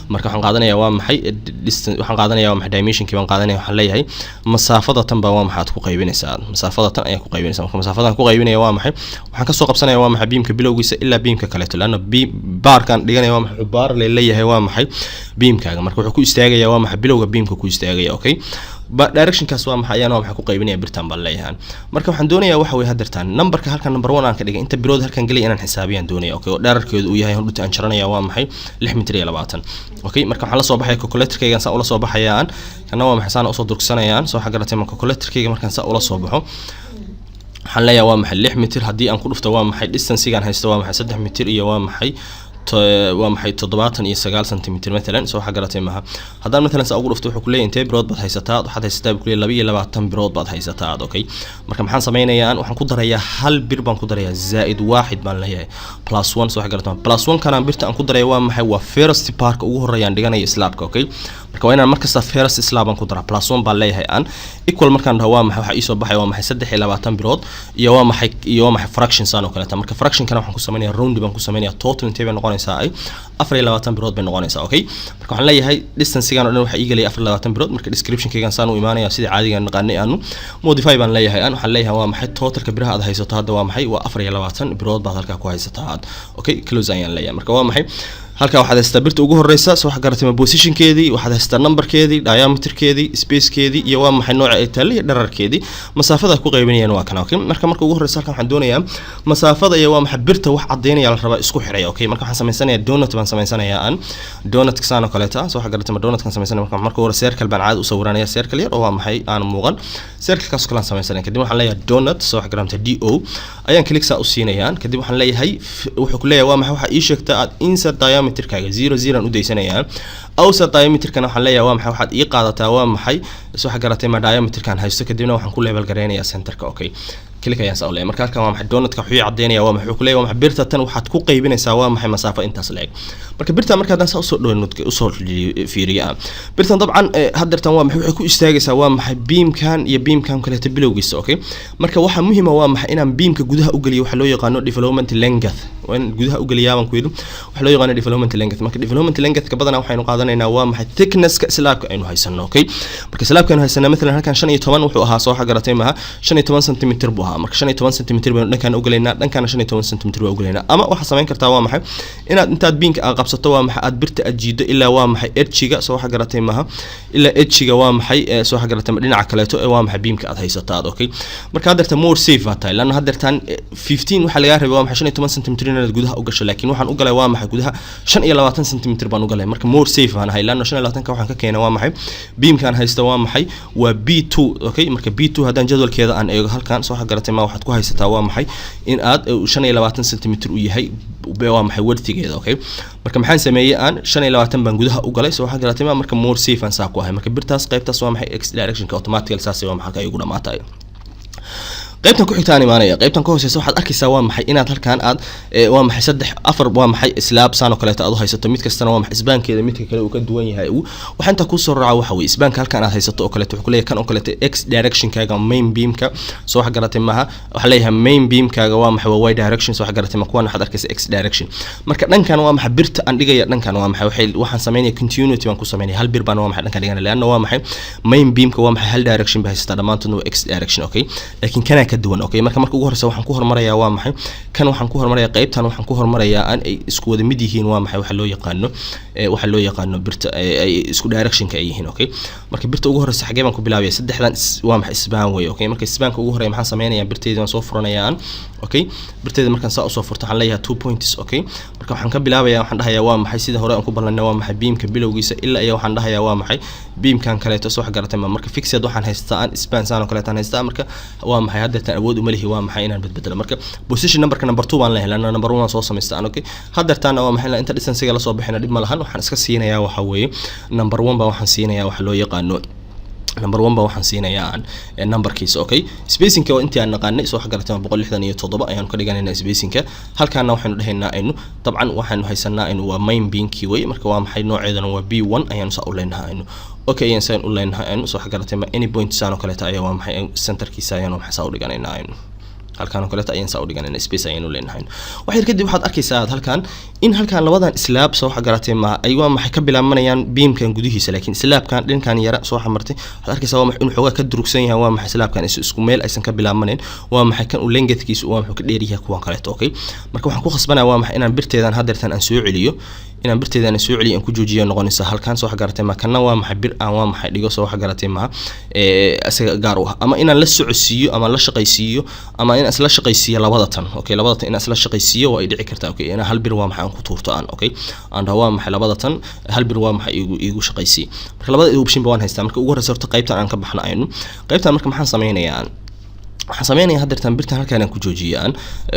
Marka waxaan qaadanayaa waa maxay distance, waxaan qaadanayaa waa maxay dimensionkii baan qaadanaya. Waxaan leeyahay masaafada tan baa waa maxaad ku qaybinaysaa, masaafada tan ayaa ku qaybinaysaa. Marka masaafadan ku qaybinaya waa maxay? Waxaan kasoo qabsanaya waa maxay beamka bilowgiisa ilaa beamka kaleeto, laanna beam baarkan dhiganaya waa maxay baar leeyahay waa maxay beamkaaga. Marka wuxuu ku istaagayaa waa maxay bilowga beamka ku istaagaya. Okay. Directionkaas waa maxay ayaan waa maxay ku qaybinaya birtan baan leeyahay. Marka waxaan doonayaa waxa weeye haddeertaan numberka halkan number one aan ka dhigay, inta birood halkan gelay inaan xisaabiyaan doonaya, okay, oo dherarkeedu uu yahay hodhunta aan jaranaya waa maxay 6 mitir iyo 20. Okay, marka waxaan la soo baxaya calculatorkaygan, saa ula soo baxayaan. Kana waa maxay saan usoo durugsanayaan. Soo waxa garatay ma? Calculatorkayga markaan saa ula soo baxo, waxaan leeyahay waa maxay 6 mitir haddii aan ku dhufto waa maxay distancegaan haysto waa maxay 3 mitir iyo waa maxay 79 centimeter matalan. Soo waxa garatay maaha? Haddaan matalan saa ugu dhufto, wuxuu kuleeyahay intee birood baad haysataa? Waxaad haysataa buu kuleeyahay 22 birood baad haysataa aad. Okay, marka maxaan sameynayaa? Waxaan ku darayaa hal bir baan ku darayaa, zaa'id waaxid baan leeyahay, plus one. Soo waxa garatay maaha? Plus one kanaan birta aan ku daraya waa maxay? Waa first barka ugu horeeyaan dhiganayo slabka. Okay, marka waa inaan markasta first slab aan ku daraa, plus one baan leeyahay. Aan equal markaan dhaho, waa maxay waxa iisoo baxay waa maxay 23 birood iyo waa maxay fraction saan oo kaleeta. Marka fractionkana waxaan ku sameynayaa round baan ku sameynayaa. Total intee bay noqonaysaa? Ay 24 birood bay noqonaysaa. Okay, marka waxaan leeyahay distancegan oo dhan waxaa ii gelaya 24 birood. Marka descriptionkaygan saan u imaanaya sida caadiga aan naqaanay aanu modify baan leeyahay. Aan waxaan leeyahay waa maxay totalka biraha aad haysato hadda waa maxay? Waa 24 birood baad halkaa ku haysataa aad. Okay, close ayaan leeyahay. Marka waa maxay halkaa waxaad haysataa birta ugu horeysa. Soo waxa garatay ma? Positionkeedii waxaad haysataa, numberkeedii, diameterkeedii, spacekeedii iyo waa maxay nooca ay taallay iyo dherarkeedii. Masaafada ku qaybinayaan waa kana. Okay, marka ugu horeysa halkan waxaan doonayaa masaafada iyo waa maxay birta wax cadeynaya la rabaa isku xidhaya. Okay, marka waxaan samaysanayaa donut baan samaysanayaa. Aan donutka saan oo kaleeta. Soo waxa garatay ma? Donutkan sameysanaya. Marka hore circle baan caadi u sawiranaya, circle yar oo waa maxay aan muuqan, circlekaas kale aan sameysanaya. Kadib waxaan leeyahay donut. Soo waxa garatay? D O ayaan click saa u siinayaan. Kadib waxaan leeyahay, wuxuu ku leeyahay waa maxay waxa ii sheegta aad insert diameterkaaga 0 0 aan u daysanayaa. Outside diameterkana waxaan leeyahay waa maxay waxaad ii qaadataa waa maxay soo waxa garatay ma? Diameterkan haysto. Kadibna waxaan ku level gareynayaa centerka. Okay, click ayaan saa u leeyahay. Marka halkan waa maxay donutka wuxuu ii cadeynaya waa maxay, wuxuu ku leeyahay waa maxay birta tan waxaad ku qaybinaysaa waa maxay masaafo intaas la eg. Marka birta marka haddaan saa usoo donut usoo fiiriya, birtan dabcan haddeertan waa maxay waxay ku istaagaysaa waa maxay beamkan iyo beamkan kaleeto bilowgiisa. Okay, marka waxaa muhiima waa maxay inaan beamka gudaha u geliyo waxa loo yaqaano development length. Waa in gudaha u geliyaa baan ku yidhi waxa loo yaqaano development length. Marka development length-ka badanaa waxaynu qaadanaynaa waa maxay thicknesska slabka aynu haysano. Okay, marka slabka aynu haysano matalan halkan 15 wuxuu ahaa. Soo waxa garatay maaha? 15 centimeter buu ahaa. Marka 15 centimeter baynu dhankaan ugelaynaa, dhankaana 15 centimeter baa ugelaynaa. Ama waxaa samayn kartaa waa maxay inaad intaad beamka aad qabsato waa maxay aad birta aad jiido ilaa waa maxay edge-iga. Soo waxa garatay maaha? Ilaa edge-iga waa maxay soo waxa garatay dhinaca kaleeto ee waa maxay beamka aad haysato aad. Okay, marka haddeerta more safe baa tahay, lanna haddeertaan 15 waxaa lagaa rabay waa maxay 15 centimeter inaad gudaha u gasho, laakiin waxaan u galay waa maxay gudaha 25 centimeter baan u galay. Marka more safe baan ahay, lanna 25-ka waxaan ka keenay waa maxay beamkaan haysta waa maxay waa B2. Okay, marka B2 haddaan jadwalkeeda aan eego halkan, soo waxa garatay ma? Waxaad ku haysataa waa maxay in aad 25 centimeter u yahay waa maxay widthigeeda. Okay, marka maxaan sameeyey? Aan 25 baan gudaha u galay. Soo waxa garatay ma? Marka more safe aan saa ku ahay. Marka birtaas qaybtaas waa maxay x directionka automatically saas waa maxay halka ay ugu dhamaatay. Qaybtan ku xigtaan imaanaya, qaybtan ka hooseysa waxaad arkaysaa waa maxay inaad halkan aad waa maxay saddex afar waa maxay slab saan oo kaleeto aad u haysato. Mid kastana waa maxay spankeeda midka kale uu ka duwan yahay. Uu waxaa intaa kusoo raaca waxa weye spanka halkan aad haysato oo kaleeto wuxuu kuleeyahay kan oo kaleeto x directionkaaga main beamka. Soo wax garatay maaha? Waxaa leeyahay main beamkaaga waa maxay waa y direction. Soo wax garatay ma? Kuwan waxaad arkaysa x direction. Marka dhankan waa maxay birta aan dhigaya dhankan waa maxay waxaan sameynaya continuity baan ku sameynaya. Hal bir baan waa maxay dhankan dhiganaya, leanna waa maxay main beamka waa maxay hal direction bay haysataa, dhammaantoodna waa x direction. Okay, laakiin kanaa ka duwan. Okay, marka ugu horeysa waxaan ku hormarayaa waa maxay kan waxaan ku hormarayaa qaybtan waxaan ku hormarayaa aan ay isku wada mid yihiin waa maxay waxa loo yaqaano birta ay isku directionka ay yihiin. Okay, marka birta ugu horeysa xagee baan ku bilaabaya? Saddexdan waa maxay span wey. Okay, marka spanka ugu horeeya maxaan sameynayaa? Birteyda waan soo furanayaa aan. Okay, birteyda markaan saa usoo furto, waxaan leeyahay two points. Okay, marka waxaan ka bilaabayaa, waxaan dhahayaa waa maxay sida hore aan ku ballanay waa maxay beamka bilowgiisa ilaa iyo waxaan dhahayaa waa maxay beamkan kaleeto. Soo wax garatay ma? Marka fixed waxaan haystaa aan span saan oo kaleeto aan haystaa. Marka waa maxay haddeertaan awood uma lihi waa maxay inaan bedbedelo. Marka position numberka number two baan leeyahay, lanna number one waan soo samaystaan. Okay, haddeertaana waa maxay inta distancega lasoo bixina dhib ma lahan. Waxaan iska siinayaa waxa weeye number one baa waxaan siinayaa waxa loo yaqaano number one baa waxaan siinayaa aan numberkiisa. Okay, spacingka waa intii aan naqaanay. Soo wax garatay? 167 ayaanu ka dhiganaynaa spacingka. Halkaana waxaynu dhahaynaa aynu dabcan waxaanu haysanaa aynu waa main beamkii wey. Marka waa maxay nooceedana waa B1 ayaanu saa u leenahay aynu. Okay, ayaan saan u leenahay aynu. Soo wax garatay ma? Any point saan oo kaleeta ayaa waa maxay centerkiisa ayaanu maxay saa u dhiganaynaa aynu. Halkaan oo kaleeta ayaan saa u dhiganayna, space ayaanu leenahay. Wax yar kadib waxaad arkaysaa aad halkaan in halkaan labadan slab, soo waxa garatay ma, ay waa maxay ka bilaabanayaan beamkan gudihiisa, laakiin slabkan dhankan yara soo xamartay waxaad arkaysaa waa maxay inuu xoogaa ka durugsan yahay waa maxay slabkan isku meel aysan ka bilaabanayn, waa maxay kan uu lengthkiisu waa maxuu ka dheer yahay kuwan kaleeto. Okay, marka waxaan ku khasbanaya waa maxay inaan birteedan haddeertan aan soo celiyo. Inaan birteeda soo celiyo, aan ku joojiyo noqonaysa halkan, soo wax garatay ma? Kana waa maxay? Bir aan waa maxay dhigo, soo wax garatay ma? Isaga gaar u ah, ama inaan la socodsiiyo ama la shaqaysiiyo, ama inaan isla shaqaysiiyo labada tan, okay? Labada tan inaan isla shaqaysiiyo waa ay dhici kartaa, okay? Inaan hal bir waa maxay aan ku tuurto aan, okay, aan dhaho waa maxay labada tan hal bir waa maxay iigu shaqaysiiyo. Marka labada option ba waan haystaa. Marka ugu horreysa horta qaybtan aan ka baxno aynu qaybtan. Marka maxaan sameynayaa? Waxaan sameynayaa haddeertaan birtan halkaan aan ku joojiyo aan.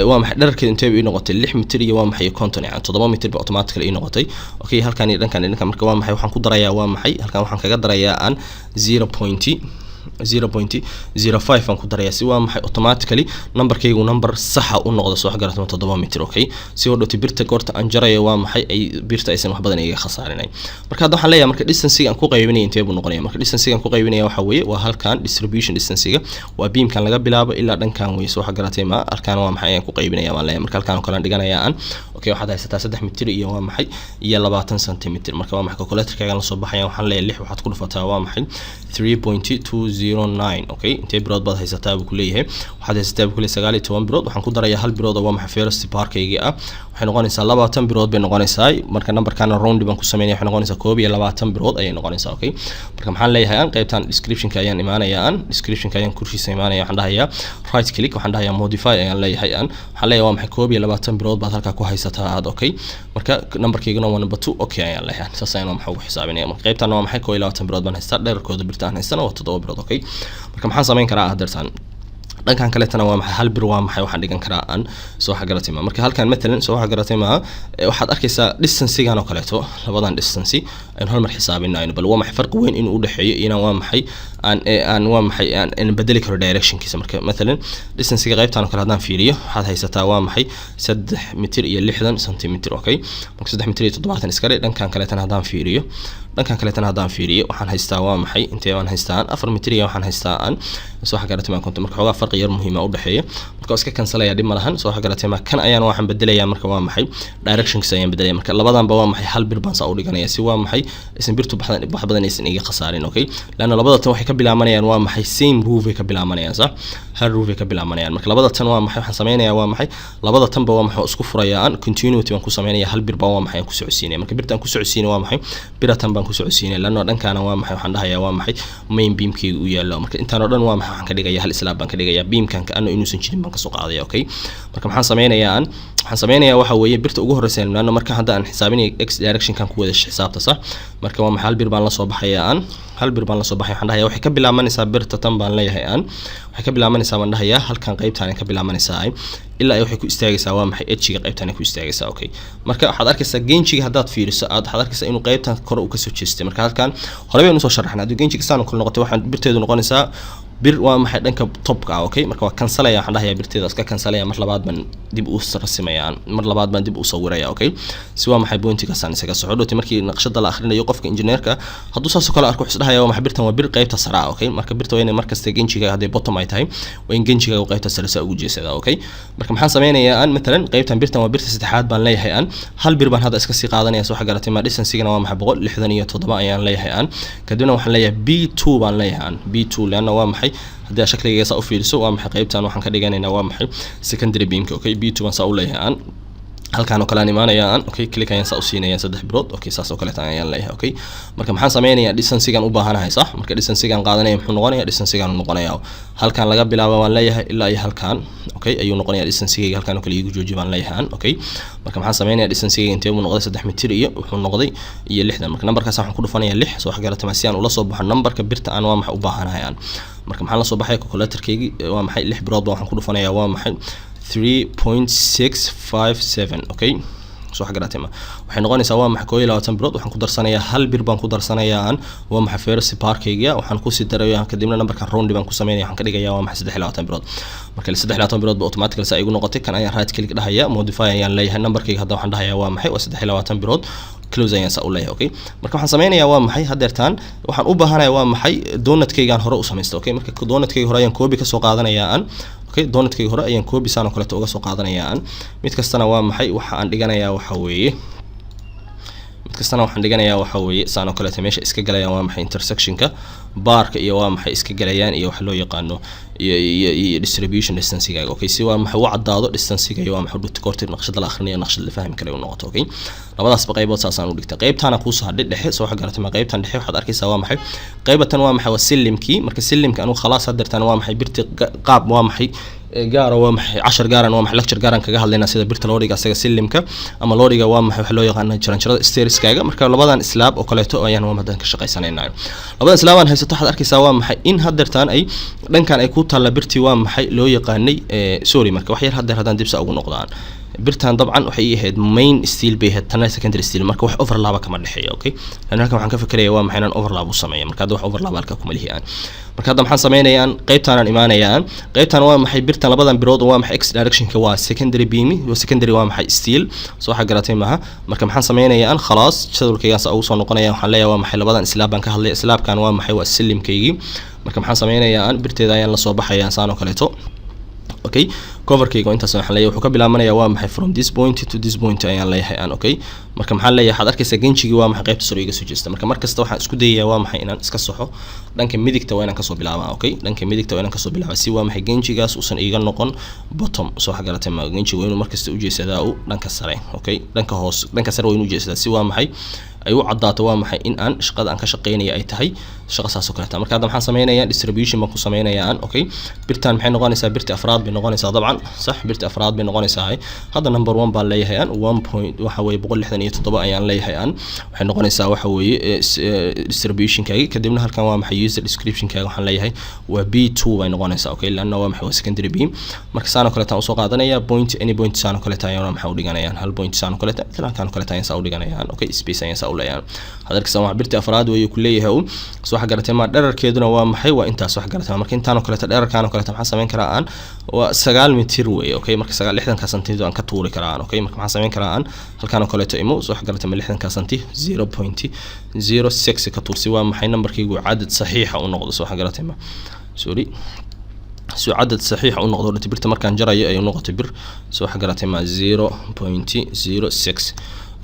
Waa maxay dherarkeedu intee ii noqotay? 6 mitir iyo waa maxay 50, yani 7 mitir ba automatically ii noqotay, okay? Halkaan iyo dhankaan iyo dhankaan. Marka waa maxay waxaan ku darayaa? Waa maxay halkaan waxaan kaga darayaa aan 0.0.05 aan ku darayaa, si waa maxay automatically numberkaygu number saxa u noqdo, soo garatama? 7 mitir, okay? Si oo dhowtay birta goorta aan jarayo waa maxay ay birta aysan wax badan iga khasaarinay. Marka hadda waxaan leeyahay, marka distancega aan ku qaybinaya intee buu noqonaya? Marka distancega aan ku qaybinaya waxa weeye waa halkan distribution distancega, waa beamkan laga bilaabo ilaa dhankan weeye, soo garatay ma? Halkan waa maxay ayaan ku qaybinaya baan leeyahay. Marka halkan oo kale aan dhiganaya aan, okay? Waxaad haysataa 3 mitir iyo waa maxay iyo 20 centimeter. Marka waa maxay calculatorkaagan la soo baxaya. Waxaan leeyahay lix waxaad ku dhufataa waa maxay 3.209, okay? Intee birood baad haysataa buu ku leeyahay? Waxaad haysataa buu ku leeyahay 19 birood. Waxaan ku darayaa hal birood oo waa maxay first barkaygii ah. Waxay noqonaysaa 20 birood bay noqonaysaa. Marka numberkana round baan ku sameynaya. Waxay noqonaysaa 21 birood ayay noqonaysaa, okay? Marka maxaan leeyahay aan? Qaybtan descriptionka ayaan imaanaya aan, descriptionka ayaan kurshiisa imaanaya. Waxaan dhahayaa right click, waxaan dhahayaa modify ayaan leeyahay aan. Waxaan leeyahay waa maxay 21 birood baad halkaa ku haysataa aad, okay? Marka numberkayguna waa number 2, okay ayaan leeyahay. Saas ayaan waa maxay ugu xisaabinaya. Marka qaybtan waa maxay 21 birood baan haystaa, dherarkooda birta aan haystana waa 7 birood, okay? Marka maxaan samayn karaa haddeertaan? Dhankan kaleetana waa maxay hal bir waa maxay waxaan dhigan karaa aan, soo waxa garatay ma? Marka halkan matalan, soo waxa garatay ma, waxaad arkaysaa distancegan oo kaleeto. Labadan distance aynu hal mar xisaabinayno aynu bal waa maxay farqi weyn inuu u dhexeeyo, inaan waa maxay aan waa maxay aan bedeli karo directionkiisa. Marka matalan distancega qaybtan oo kale haddaan fiiriyo, waxaad haysataa waa maxay 3 mitir iyo 60 centimeter, okay? Marka 3 mitir iyo 70 iskale. Dhankan kaleetana haddaan fiiriyo, dhankan kaleetana haddaan fiiriyo, waxaan haystaa waa maxay intee waan haystaa? 4 mitir iyo waxaan haystaa aan, soo waxa garatay ma, 50. Marka xoogaa farqi yar muhiima u dhexeeya. Marka waa iska cancelaya, dhib ma lahan, soo waxa garatay ma? Kan ayaan waxaan bedelayaa. Marka waa maxay directionkiisa ayaan bedelaya. Marka labadanba waa maxay hal bir baan saa u dhiganaya, si waa maxay aysan birtu baxdan wax badan aysan iga khasaarin, okay? Laanna labada tan waxay ka bilaabanayaan waa maxay same roof ay ka bilaabanayaan, sax? Hal roof ay ka bilaabanayaan. Marka labada tan waa maxay waxaan sameynayaa? Waa maxay labada tanba waa maxay isku furayaa aan, continuity baan ku sameynaya. Hal bir baan waa maxay aan ku socodsiinaya. Marka birta aan ku socodsiinaya waa maxay biratan baan ku socodsiinaya, laanna dhankaana waa maxay waxaan dhahayaa waa maxay main beamkayga u yaallo. Marka intaan oo dhan waa maxay waxaan ka dhigayaa hal slab baan ka dhigayaa. Beamkan kaano inuusan jirin baan kasoo qaadaya, okay? Marka maxaan sameynayaa aan? Waxaan sameynayaa waxa weeye birta ugu horreysa, laanna marka hadda aan xisaabinaya x directionkan ku wada xisaabta, sax? Marka waa maxay hal bir baan la soo baxayaa aan, hal bir baan la soo baxay. Waxaan dhahayaa waxay ka bilaabanaysaa birta tan baan leeyahay aan. Waxay ka bilaabanaysaa baan dhahayaa halkan qaybtaan ay ka bilaabanaysaa ilaa ay waxay ku istaagaysaa waa maxay edge-ga qaybtaan ay ku istaagaysaa, okay? Marka waxaad arkaysaa genjiga haddaad fiiriso aad, waxaad arkaysaa inuu qaybtan kore uu kasoo jeestay. Marka halkan hore baynu usoo sharaxnay, haddii genjiga saan oo kale noqotay, waxaan birteedu noqonaysaa bir waa maxay dhanka topka ah, okay? Marka waa cancelaya. Waxaan dhahayaa birteeda iska cancelaya. Mar labaad baan dib u rasimaya, mar labaad baan dib u sawiraya, okay? Si waa maxay pointigaasaan isaga soco dhowtay. Markii naqshada la akhrinayo, qofka engineerka hadduu saas oo kale arko, wuxuu isdhahaya waa maxay birtan waa bir qaybta sare ah, okay? Marka birta waa inay markasta genjiga hadday bottom ay tahay, waa in genjiga uu qaybta sare saa ugu jeesadaa, okay? Marka maxaan sameynayaa aan? Matalan qaybtan birtan waa birta saddexaad baan leeyahay aan. Hal bir baan hadda iska sii qaadanaya, soo waxa garatay ma? Distancegana waa maxay 167 ayaan leeyahay aan. Kadibna waxaan leeyahay B2 baan leeyahay aan, B2, leanna waa maxay haddii aad shakligayga saa u fiiriso waa maxay qaybtan waxaan ka dhiganaynaa waa maxay secondary beamka, okay? B2 baan saa u leeyahay aan. Halkaan oo kale aan imaanaya aan, okay? Click ayaan saa u siinaya 3 birood, okay? Saas oo kaleeta ayaan leeyahay, okay? Marka maxaan sameynayaa? Distancegan u baahanahay, sax? Marka distancegan qaadanaya muxuu noqonayaa? Distancegan uu noqonayaa halkaan laga bilaabo waan leeyahay ilaa iyo halkaan, okay, ayuu noqonayaa distancegayga. Halkaan oo kale iigu jooji baan leeyahay aan, okay? Marka maxaan sameynayaa? Distancegayga intee buu noqday? 3 mitir iyo wuxuu noqday iyo 60. Marka numberkaas waxaan ku dhufanayaa lix, soo wax garatama? Si aan ula soo baxo numberka birta aan waa maxay u baahanahay aan. Marka maxaan la soo baxaya? Calculatorkaygii waa maxay 6 birood baa waxaan ku dhufanayaa waa maxay 3.657, okay? Soo wax garatay ma? Waxay noqonaysaa waa maxay 21 birood. Waxaan ku darsanayaa hal bir baan ku darsanayaa aan, waa maxay first barkayga waxaan kusii daraya. Kadibna numberkan round baan ku sameynaya. Waxaan ka dhigayaa waa maxay 23 birood. Marka 23 birood ba automatically saa igu noqotay. Kan ayaan right click dhahaya, modify ayaan leeyahay. Numberkayga hadda waxaan dhahayaa waa maxay waa 23 birood. Close ayaan saa u leeyahay, okay? Marka waxaan sameynayaa waa maxay haddeertaan waxaan u baahanayaa waa maxay donutkaygaan hore u samaystay, okay? Marka donutkayga hore ayaan copy kasoo qaadanayaa aan, okay? Donutkayga hore ayaan copy saan oo kaleeto uga soo qaadanayaa aan. Mid kastana waa maxay waxa aan dhiganayaa waxa weeye mid Kastana waxaan dhiganayaa waxa weeye saan oo kaleeto meesha iska galayaan, waa maxay, intersectionka baarka iyo waa maxay iska galayaan iyo waxa loo yaqaano iyo distribution distancegaaga, okay, si waa maxay u caddaado distancega iyo waa maxay dhulka korti naqshada la akhrinayo, naqshad la fahmi karayo u noqoto. Okay, labadaasba qaybood saasaan u dhigtay. Qaybtaana kuusoo hadhay dhexe, soo waxa garatay ma? Qaybtan dhexe waxaad arkaysaa waa maxay? Qaybatan waa maxay? Waa silimkii. Marka silimka anu khalaas hadeertaan waa maxay birti qaab waa maxay gaara, waa maxay cashar gaaran, waa maxay lecture gaaran kaga hadlaynaa sida birta loo dhiga asaga silimka ama loo dhiga waa maxay waxa loo yaqaana jaranjarada stairskaaga. Marka labadan slab oo kaleeto ayaan waa hadan ka shaqaysanaynaa. Labadan slab aan haysato waxaad arkaysaa waa maxay in hadeertaan ay dhankan ay ku taalla birtii waa maxay loo yaqaanay. Sorry, marka wax yar hadeer haddaan dibsa ugu noqdaan, birtan dabcan waxay ii ahayd main steel bay ahayd, tana secondary steel. Marka wax overlap kama dhexeeyo, okay, lan halkan waxaan ka fikirayaa waa maxay inaan overlap u sameeyo. Marka hadda wax overlap halka kuma lihi aan. Marka hadda maxaan sameynayaan? Qaybtaanaan imaanayaan. Qaybtan waa maxay? Birtan labadan birood waa maxay x directionka waa secondary beam, waa secondary waa maxay steel, soo waxa garatay maaha? Marka maxaan sameynayaan? Khalaas, jadwalkaygaan saa ugu soo noqonaya. Waxaan leeyahay waa maxay labadan slab baan ka hadlay. Slabkan waa maxay? Waa silimkaygii. Marka maxaan sameynayaan? Birteeda ayaan la soo baxayaan saan oo kaleeto. Okay, coverkayga intaas waxaan leeyahay wuxuu ka bilaabanayaa waa maxay from this point to this point ayaan leeyahay aan. Okay, marka maxaan leeyahay? Waxaad arkaysaa genjigii waa maxay qaybta sare iga soo jeesta. Marka markasta waxaan isku dayayaa waa maxay inaan iska saxo dhanka midigta, waa inaan kasoo bilaabaa. Okay, dhanka midigta waa inaan kasoo bilaabaa si waa maxay genjigaas uusan iiga noqon bottom. Soo waxa garatay ma? Genjigu waa inuu markasta ujeesadaa u dhanka sare. Okay, dhanka hoos, dhanka sare waa inuu ujeesadaa si waa maxay ay u caddaato waa maxay in aan shaqada aan ka shaqeynaya ay tahay shaqa saas oo kaleeta. Marka hadda maxaan sameynayaa? Distribution baan ku sameynayaa aan. Okay, birtan maxay noqonaysaa? Birti afraad bay noqonaysaa dabcan, sax, birti afraad bay noqonaysaa. Hadda number one baan leeyahay aan, one point waxa weeye 167 ayaan leeyahay aan. Waxay noqonaysaa waxa weeye distributionkaagi. Kadibna halkan waa maxay user descriptionkaaga waxaan leeyahay waa B2 bay noqonaysaa. Okay, lanna waa maxay? Waa secondary beam. Marka saan oo kaleeta aan usoo qaadanaya point, any point saan oo kaleeta ayaan maxaa u dhiganayaan, hal point saan oo kaleeta, matalan halkan oo kaleeta ayaan saa u dhiganayaan. Okay, space ayaan saa u leeyahay. Waxaad arkaysaa waa birti afraad weeye ku leeyahay u. Soo waxa garatay ma? Dherarkeeduna waa maxay? Waa intaas, wax garatay. Marka intaan oo kaleeta, dherarkaan oo kaleeta maxaan samayn karaa aan? Waa 9 mitir weeye. Okay, marka sagaal 60-ka santi aan ka tuuri karaa aan. Okay, marka maxaan samayn karaa aan? Halkaan oo kaleeto imo. Soo wax garatay ma? 60-ka santi 0.06 ka tuursi, waa maxay, nambarkaygu cadad saxiixa u noqdo. Soo wax garatay ma? Sorry, si cadad saxiixa u noqdo dhati birta markaan jarayo ay u noqoto bir. Soo wax garatay ma? 0.06.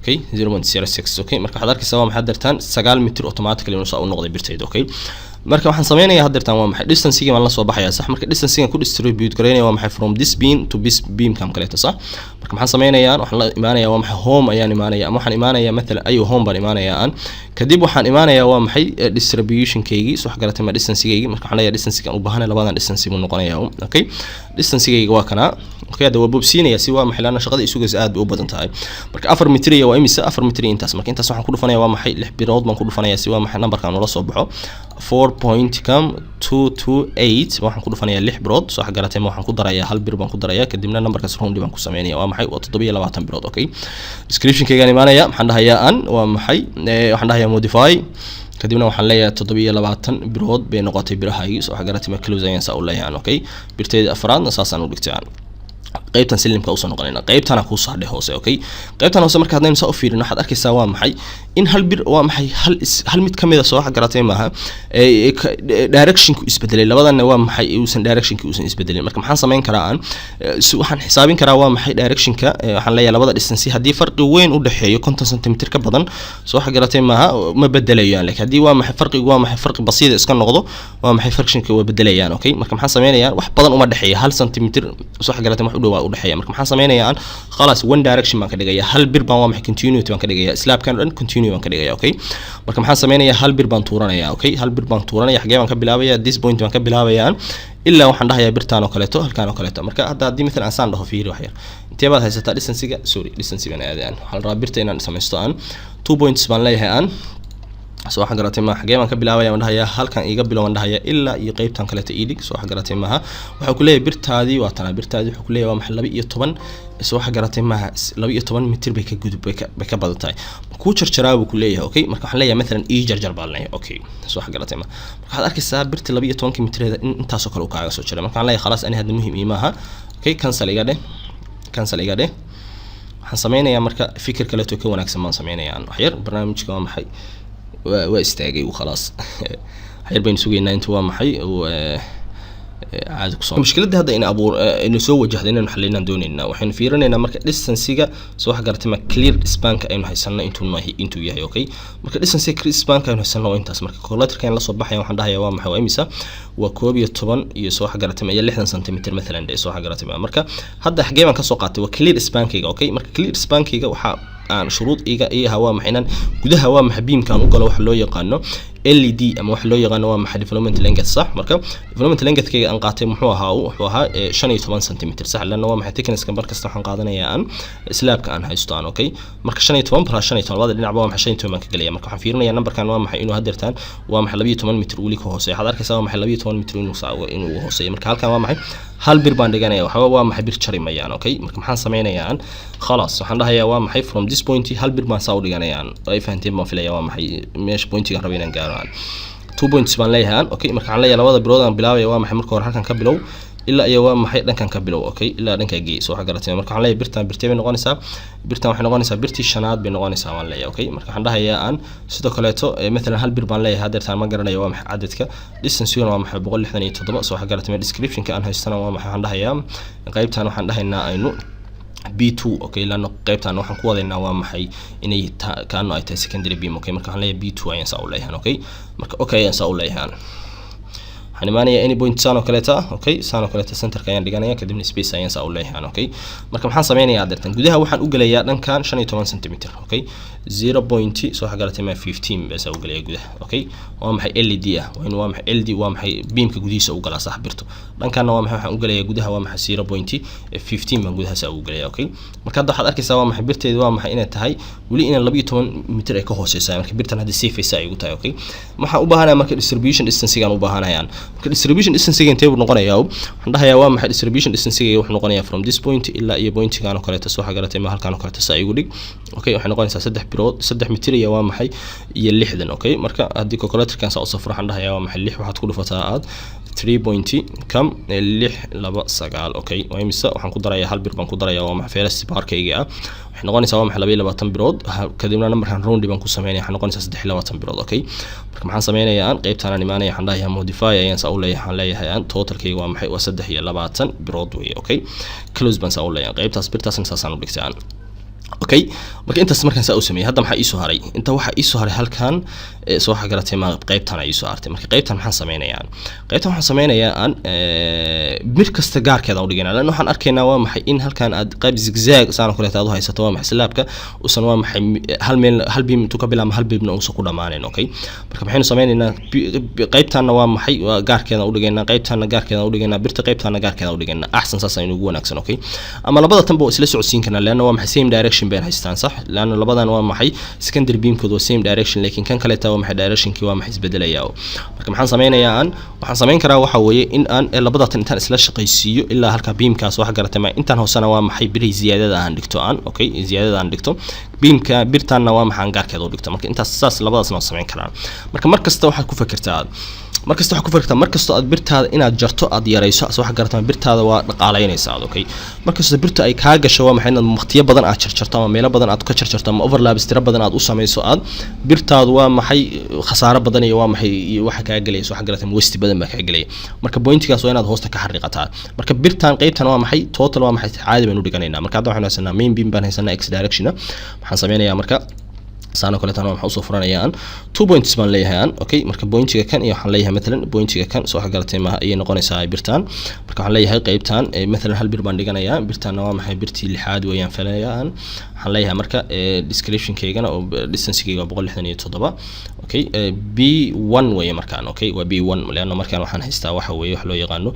Okay, 0.06. Okay, marka waxaad arkaysaa waa maxay dartaan 9 mitir automatically inuu saa u noqday birtayda. Okay, marka waxaan sameynayaa haddeertaan waa maxay distancegii baan la soo baxayaa, sax. Marka distancegen ku distribute garaynaya waa maxay from this beam to this beam kam kaleeto, sax. Marka maxaan sameynayaa? Waxaan la imaanayaa waa maxay home ayaan imaanaya, ama waxaan imaanayaa mathalan ayo home baan imaanayaa aan. Kadib waxaan imaanayaa waa maxay distributionkaygii. Soo garatay ma? Distancegaygii. Marka waxaan leeyahay distancegan u baahanay labadan distance buu noqonayaa. Okay, distancegayga waa kana. Okay, hadda waa boobsiinaya si waa maxay, laana shaqada isugaysa aad bay u badan tahay. Marka 4 mitir waa imisa? 4 mitir intaas. Marka intaas waxaan ku dhufanaya waa maxay lix birood baan ku dhufanaya si waa maxay numberkan ula soo baxo four point come 228. Waxaan ku dhufanayaa lix birood. Soo garatay ma? Waxaan ku darayaa hal bir baan ku darayaa, kadibna numberkaas round baan ku sameynaya. Waa maxay? Waa 27 birood. Okay, descriptionkaygaan imaanaya. Maxaan dhahayaa an? Waa maxay waxaan dhahayaa modify, kadibna waxaan leeyahay 27 birood bay noqotay birahaygii. Soo garatay ma? Close ayaan saa u leeyahay. Okay, birteeda afraadna saasaan u dhigtay aan. Qaybtan silimka usoo noqonayna, qaybtana kuu saadhe hoose. Okay, qaybtan hoose marka haddaynu saa u fiirino, waxaad arkaysaa waa maxay in hal bir waa maxay hal mid kamid a, soo wax garatay maaha, directionku isbedelay, labadanna waa maxay uusan directionki uusan isbedelin. Marka maxaan samayn karaa aan? Waxaan xisaabin karaa waa maxay directionka. Waxaan leeyahay labada distance haddii farqi weyn u dhexeeyo 50 centimeter ka badan, soo wax garatay maaha, ma bedelayaan. Laakiin haddii waa maxay farqigu waa maxay farqi basiida iska noqdo, waa maxay fractionka waa bedelayaan. Okay, marka maxaan sameynayaan? Wax badan uma dhexeeya, 1 centimeter, soo wax garatay, wax u dhow waa u dhexeeya. Marka maxaan sameynayaan? Khalaas, one direction baan ka dhigaya, hal bir baan waa maxay continuity baan ka dhigaya, slabkan dhan continue baan ka dhigaya. Okay, marka maxaan sameynayaa? Hal bir baan tuuranaya. Okay, hal bir baan tuuranaya. Xagee baan ka bilaabaya? This point baan ka bilaabayaan ilaa waxaan dhahayaa birtaan oo kaleeto, halkaan oo kaleeto. Marka hadda haddii matalan aan saan dhaho, fiiri wax yar, intee baad haysataa distancega? Sorry, distance baan aadayaan. Waxaa la rabaa birta inaan samaysto aan. Two points baan leeyahay aan. Soo waxa garatay ma? Xagee baan ka bilaabaya? Waan dhahayaa halkan iga bilow, waan dhahayaa ilaa iyo qeybtan kaleeto ii dhig. Soo waxa garatay maaha? Wuxuu ku leeyahay birtaadii waa tanaa. Birtaadii wuxuu ku leeyahay waa maxay 12. Soo waxa garatay maaha? 12 mitir bay ka gudub, bay ka badan tahay, kuu jarjaraa buu ku leeyahay. Okay, marka waxaan leeyahay matalan ii jarjar baan leeyahay. Okay, soo waxa garatay ma? Marka waxaad arkaysaa birta 12-ka mitreeda in intaasoo kale uu kaaga soo jaray. Marka waxaan leeyahay khalaas, ani hadda muhiim ii maaha. Okay, cancel iga dheh, cancel iga dheh. Waxaan sameynayaa marka fikir kaleeto ka wanaagsan baan sameynayaa. Wax yar barnaamijka waa maxay waa istaagay uu. Khalaas, wax yar baynu sugaynaa inta waa maxay uu Caadi kusoo mushkiladda hadda in abuur ina soo wajahda inaynu xalinaan doonaynaa. Waxaynu fiirinaynaa marka distancega, soo wax garatay ma, clear spanka aynu haysano intuu nahay, intuu yahay, okay. Marka distancega clear spanka aynu haysano waa intaas. Marka calculatorka aan la soo baxaya, waxaan dhahayaa waa maxay? Waa imisa? Waa 11 iyo, soo wax garatay ma, iyo 60 centimeter mathalan dhe, soo wax garatay ma. Marka hadda xagee baan kasoo qaatay? Waa clear spankayga, okay. Marka clear spankayga waxaa aan shuruud iga ii ahaa waa maxay? Inaan gudaha waa maxay beamkaan u galo waxa loo yaqaano LED ama waxa loo yaqaano waa maxay development length, sax. Marka development lengthkayga aan qaatay muxuu ahaa? Wuxuu ahaa 15 centimeter, sax, lanna waa maxay thicknesska mar kasta waxaan qaadanayaa aan slabka aan haysto aan, okay. Marka 15 plus 15, labada dhinacba waa maxay 15 baan ka gelaya. Marka waxaan fiirinayaa numberkan waa maxay inuu hadeertaan waa maxay 12 mitir weli ka hooseeya. Waxaad arkaysaa waa maxay 12 mitir inuu hooseeyo. Marka halkan waa maxay hal bir baan dhiganaya, waxba waa maxay bir jari mayaan, okay. Marka maxaan sameynayaa aan? Khalaas, waxaan dhahayaa waa maxay from this point hal bir baan saa u dhiganayaan. Ay fahanteen baan filaya waa maxay meesha pointigan raba inaan gaaro aan. Two points baan leeyahay aan, okay. Marka waxaan leeyahay labada birood aan bilaabaya waa maxay marka hore halkan ka bilow ilaa iyo waa maxay dhankan ka bilow, okay, ilaa dhankaa geey, soo waxa garatay. Marka waxaan leeyahay birtan birtee bay noqonaysaa? Birtan waxay noqonaysaa birtii shanaad bay noqonaysaa waan leeyahay, okay. Marka waxaan dhahayaa aan sidoo kaleeto mathalan hal bir baan leeyahay hadeertaan, ma garanayo waa maxay cadadka. Distanceguna waa maxay 167, soo waxa garatay. Descriptionka aan haystana waa maxay? Waxaan dhahayaa qaybtan waxaan dhahaynaa aynu B2, okay, laano qaybtan waxaan ku wadaynaa waa maxay inay kaano ay tahay secondary beam, okay. Marka waxaan leeyahay B2 ayaan saa u leeyahay, okay. Marka okay ayaan saa u leeyahay. Waxaan imaanayaa any point saan oo kaleeta, okay, saan oo kaleeta centerka ayaan dhiganaya, kadibna space ayaan saa u leeyahay, okay. Marka maxaan sameynayaa adeertan? Gudaha waxaan u gelayaa dhankan 15 centimeter, okay, zero point, soo waxa garatay ma, 15 baa saa u gelaya gudaha, okay. Waa maxay LED ah? Waa in waa maxay LD waa maxay beamka gudihiisa u galaa, sax. Birto dhankanna waa maxay waxaan u gelayaa gudaha waa maxay 0.15 baan gudaha saa ugu gelaya, okay. Marka hadda waxaad arkaysaa waa maxay birteedu waa maxay inay tahay weli inay 12 mitir ay ka hooseysaa. Marka birtan hadda safe ay ugu tahay, okay. Waxaan u baahanayaa marka distribution distancing aan u baahanayaan. Marka distribution distancing intee buu noqonayaa? Waxaan dhahayaa waa maxay distribution distancing wuxuu noqonayaa from this point ilaa iyo pointigan oo kaleeto, soo garatay ma, halkan oo kaleeto saa igu dhig, okay. Waxay noqonaysaa 3 birood, 3 mitir iyo waa maxay iyo 60, okay. Marka haddii calculatorkan saa u safro, waxaan dhahayaa waa maxay lix waxaad ku dhufataa aad 3 point kam 629, okay. Waa imisa? Waxaan ku darayaa hal bir baan ku darayaa, waa maxay first barkayga ah. Waxay noqonaysaa waa maxay 22 birood. Kadibna numberkan round baan ku sameynaya, waxay noqonaysaa 23 birood, okay. Marka maxaan sameynayaa aan? Qaybtaan aan imaanaya, waxaan dhahayaa modify ayaan saa u leeyahay. Waxaan leeyahay aan totalkayga waa maxay? Waa 23 birood weeye, okay. Close baan saa u leeyahay. Qaybtaas birtaasna saasaan u dhigtay aan, okay. Marka intaas markaan saa u sameeyay, hadda maxaa iisoo haray? Inta waxaa iisoo haray halkan, soo waxa garatay ma, qaybtan ay iisoo hartay. Marka qaybtan maxaan sameynayaa? Qaybtan waxaan sameynayaa aan bir kasta gaarkeeda u dhiganaa, lan waxaan arkaynaa waa maxay in halkan aad qayb zigzag saan oo kaleeta aad u haysato, waa maxay slabka usan waa maxay hal meel hal beam intuu ka bilaabma hal beamna uusan ku dhamaanin, okay. Marka maxaynu sameynaynaa? Qaybtanna waa maxay waa gaarkeeda u dhigaynaa, qaybtanna gaarkeeda u dhigaynaa, birta qaybtanna gaarkeeda u dhigaynaa. Axsan, saas aynu ugu wanaagsan, okay. Ama labada tanba waa isla socodsiin karnaa, leanna waa maxay same direction bayn haystaan, sax, leanna labadan waa maxay secondary beamkooda waa same direction, laakiin kan kaleeta waa maxay directionkii waa maxay isbedelayaa. Marka maxaan sameynayaa aan? Waxaan sameyn karaa waxa weeye in aan labada tan intaan isla shaqaysiiyo ilaa halka beamkaas, wax garatay ma, intaan hoosena waa maxay birihii ziyaadada aan dhigto aan, okay, ziyaadada aan dhigto beamka, birtaanna waa maxay aan gaarkeeda u dhigto. Marka intaas saas labadaasna waa sameyn karaan. Marka mar kasta waxaad ku fikirtaa aad mar kasta waxaad ku fikirtaa, mar kastoo aad birtaada inaad jarto aad yarayso, as waxa garatay birtaada waa dhaqaalaynaysaa aad, okay. Mar kastoo birta ay kaa gasho waa maxay inaad waqtiyo badan aad jarjarto ama meelo badan aad ka jarjarto ama overlaps tiro badan aad u samayso aad, birtaadu waa maxay khasaaro badan iyo waa maxay iyo waxa kaa gelaysa, waxa garatay, waste badan baa kaa gelaya. Marka pointigaas waa inaad hoosta ka xariiqataa. Marka birtan qaybtan waa maxay total waa maxay caadi baynu dhiganaynaa. Marka hadda waxaan haysanaa main beam baan haysanaa x direction. Maxaan sameynayaa marka? Saan oo kaleetana waxaan usoo furanaya aan two points baan leeyahay aan, okay. Marka pointiga kan iyo waxaan leeyahay mathalan pointiga kan, soo waxa garatay maaha, ayay noqonaysaa birtan. Marka waxaan leeyahay qaybtan mathalan hal bir baan dhiganayaa. Birtanna waa maxay birtii lixaad weeyaan filayaan. Waxaan leeyahay marka description-kaygana oo distancegayga waa 167, okay, B1 weeye markaan, okay, waa B1, leanna markaan waxaan haystaa waxa weeye wax loo yaqaano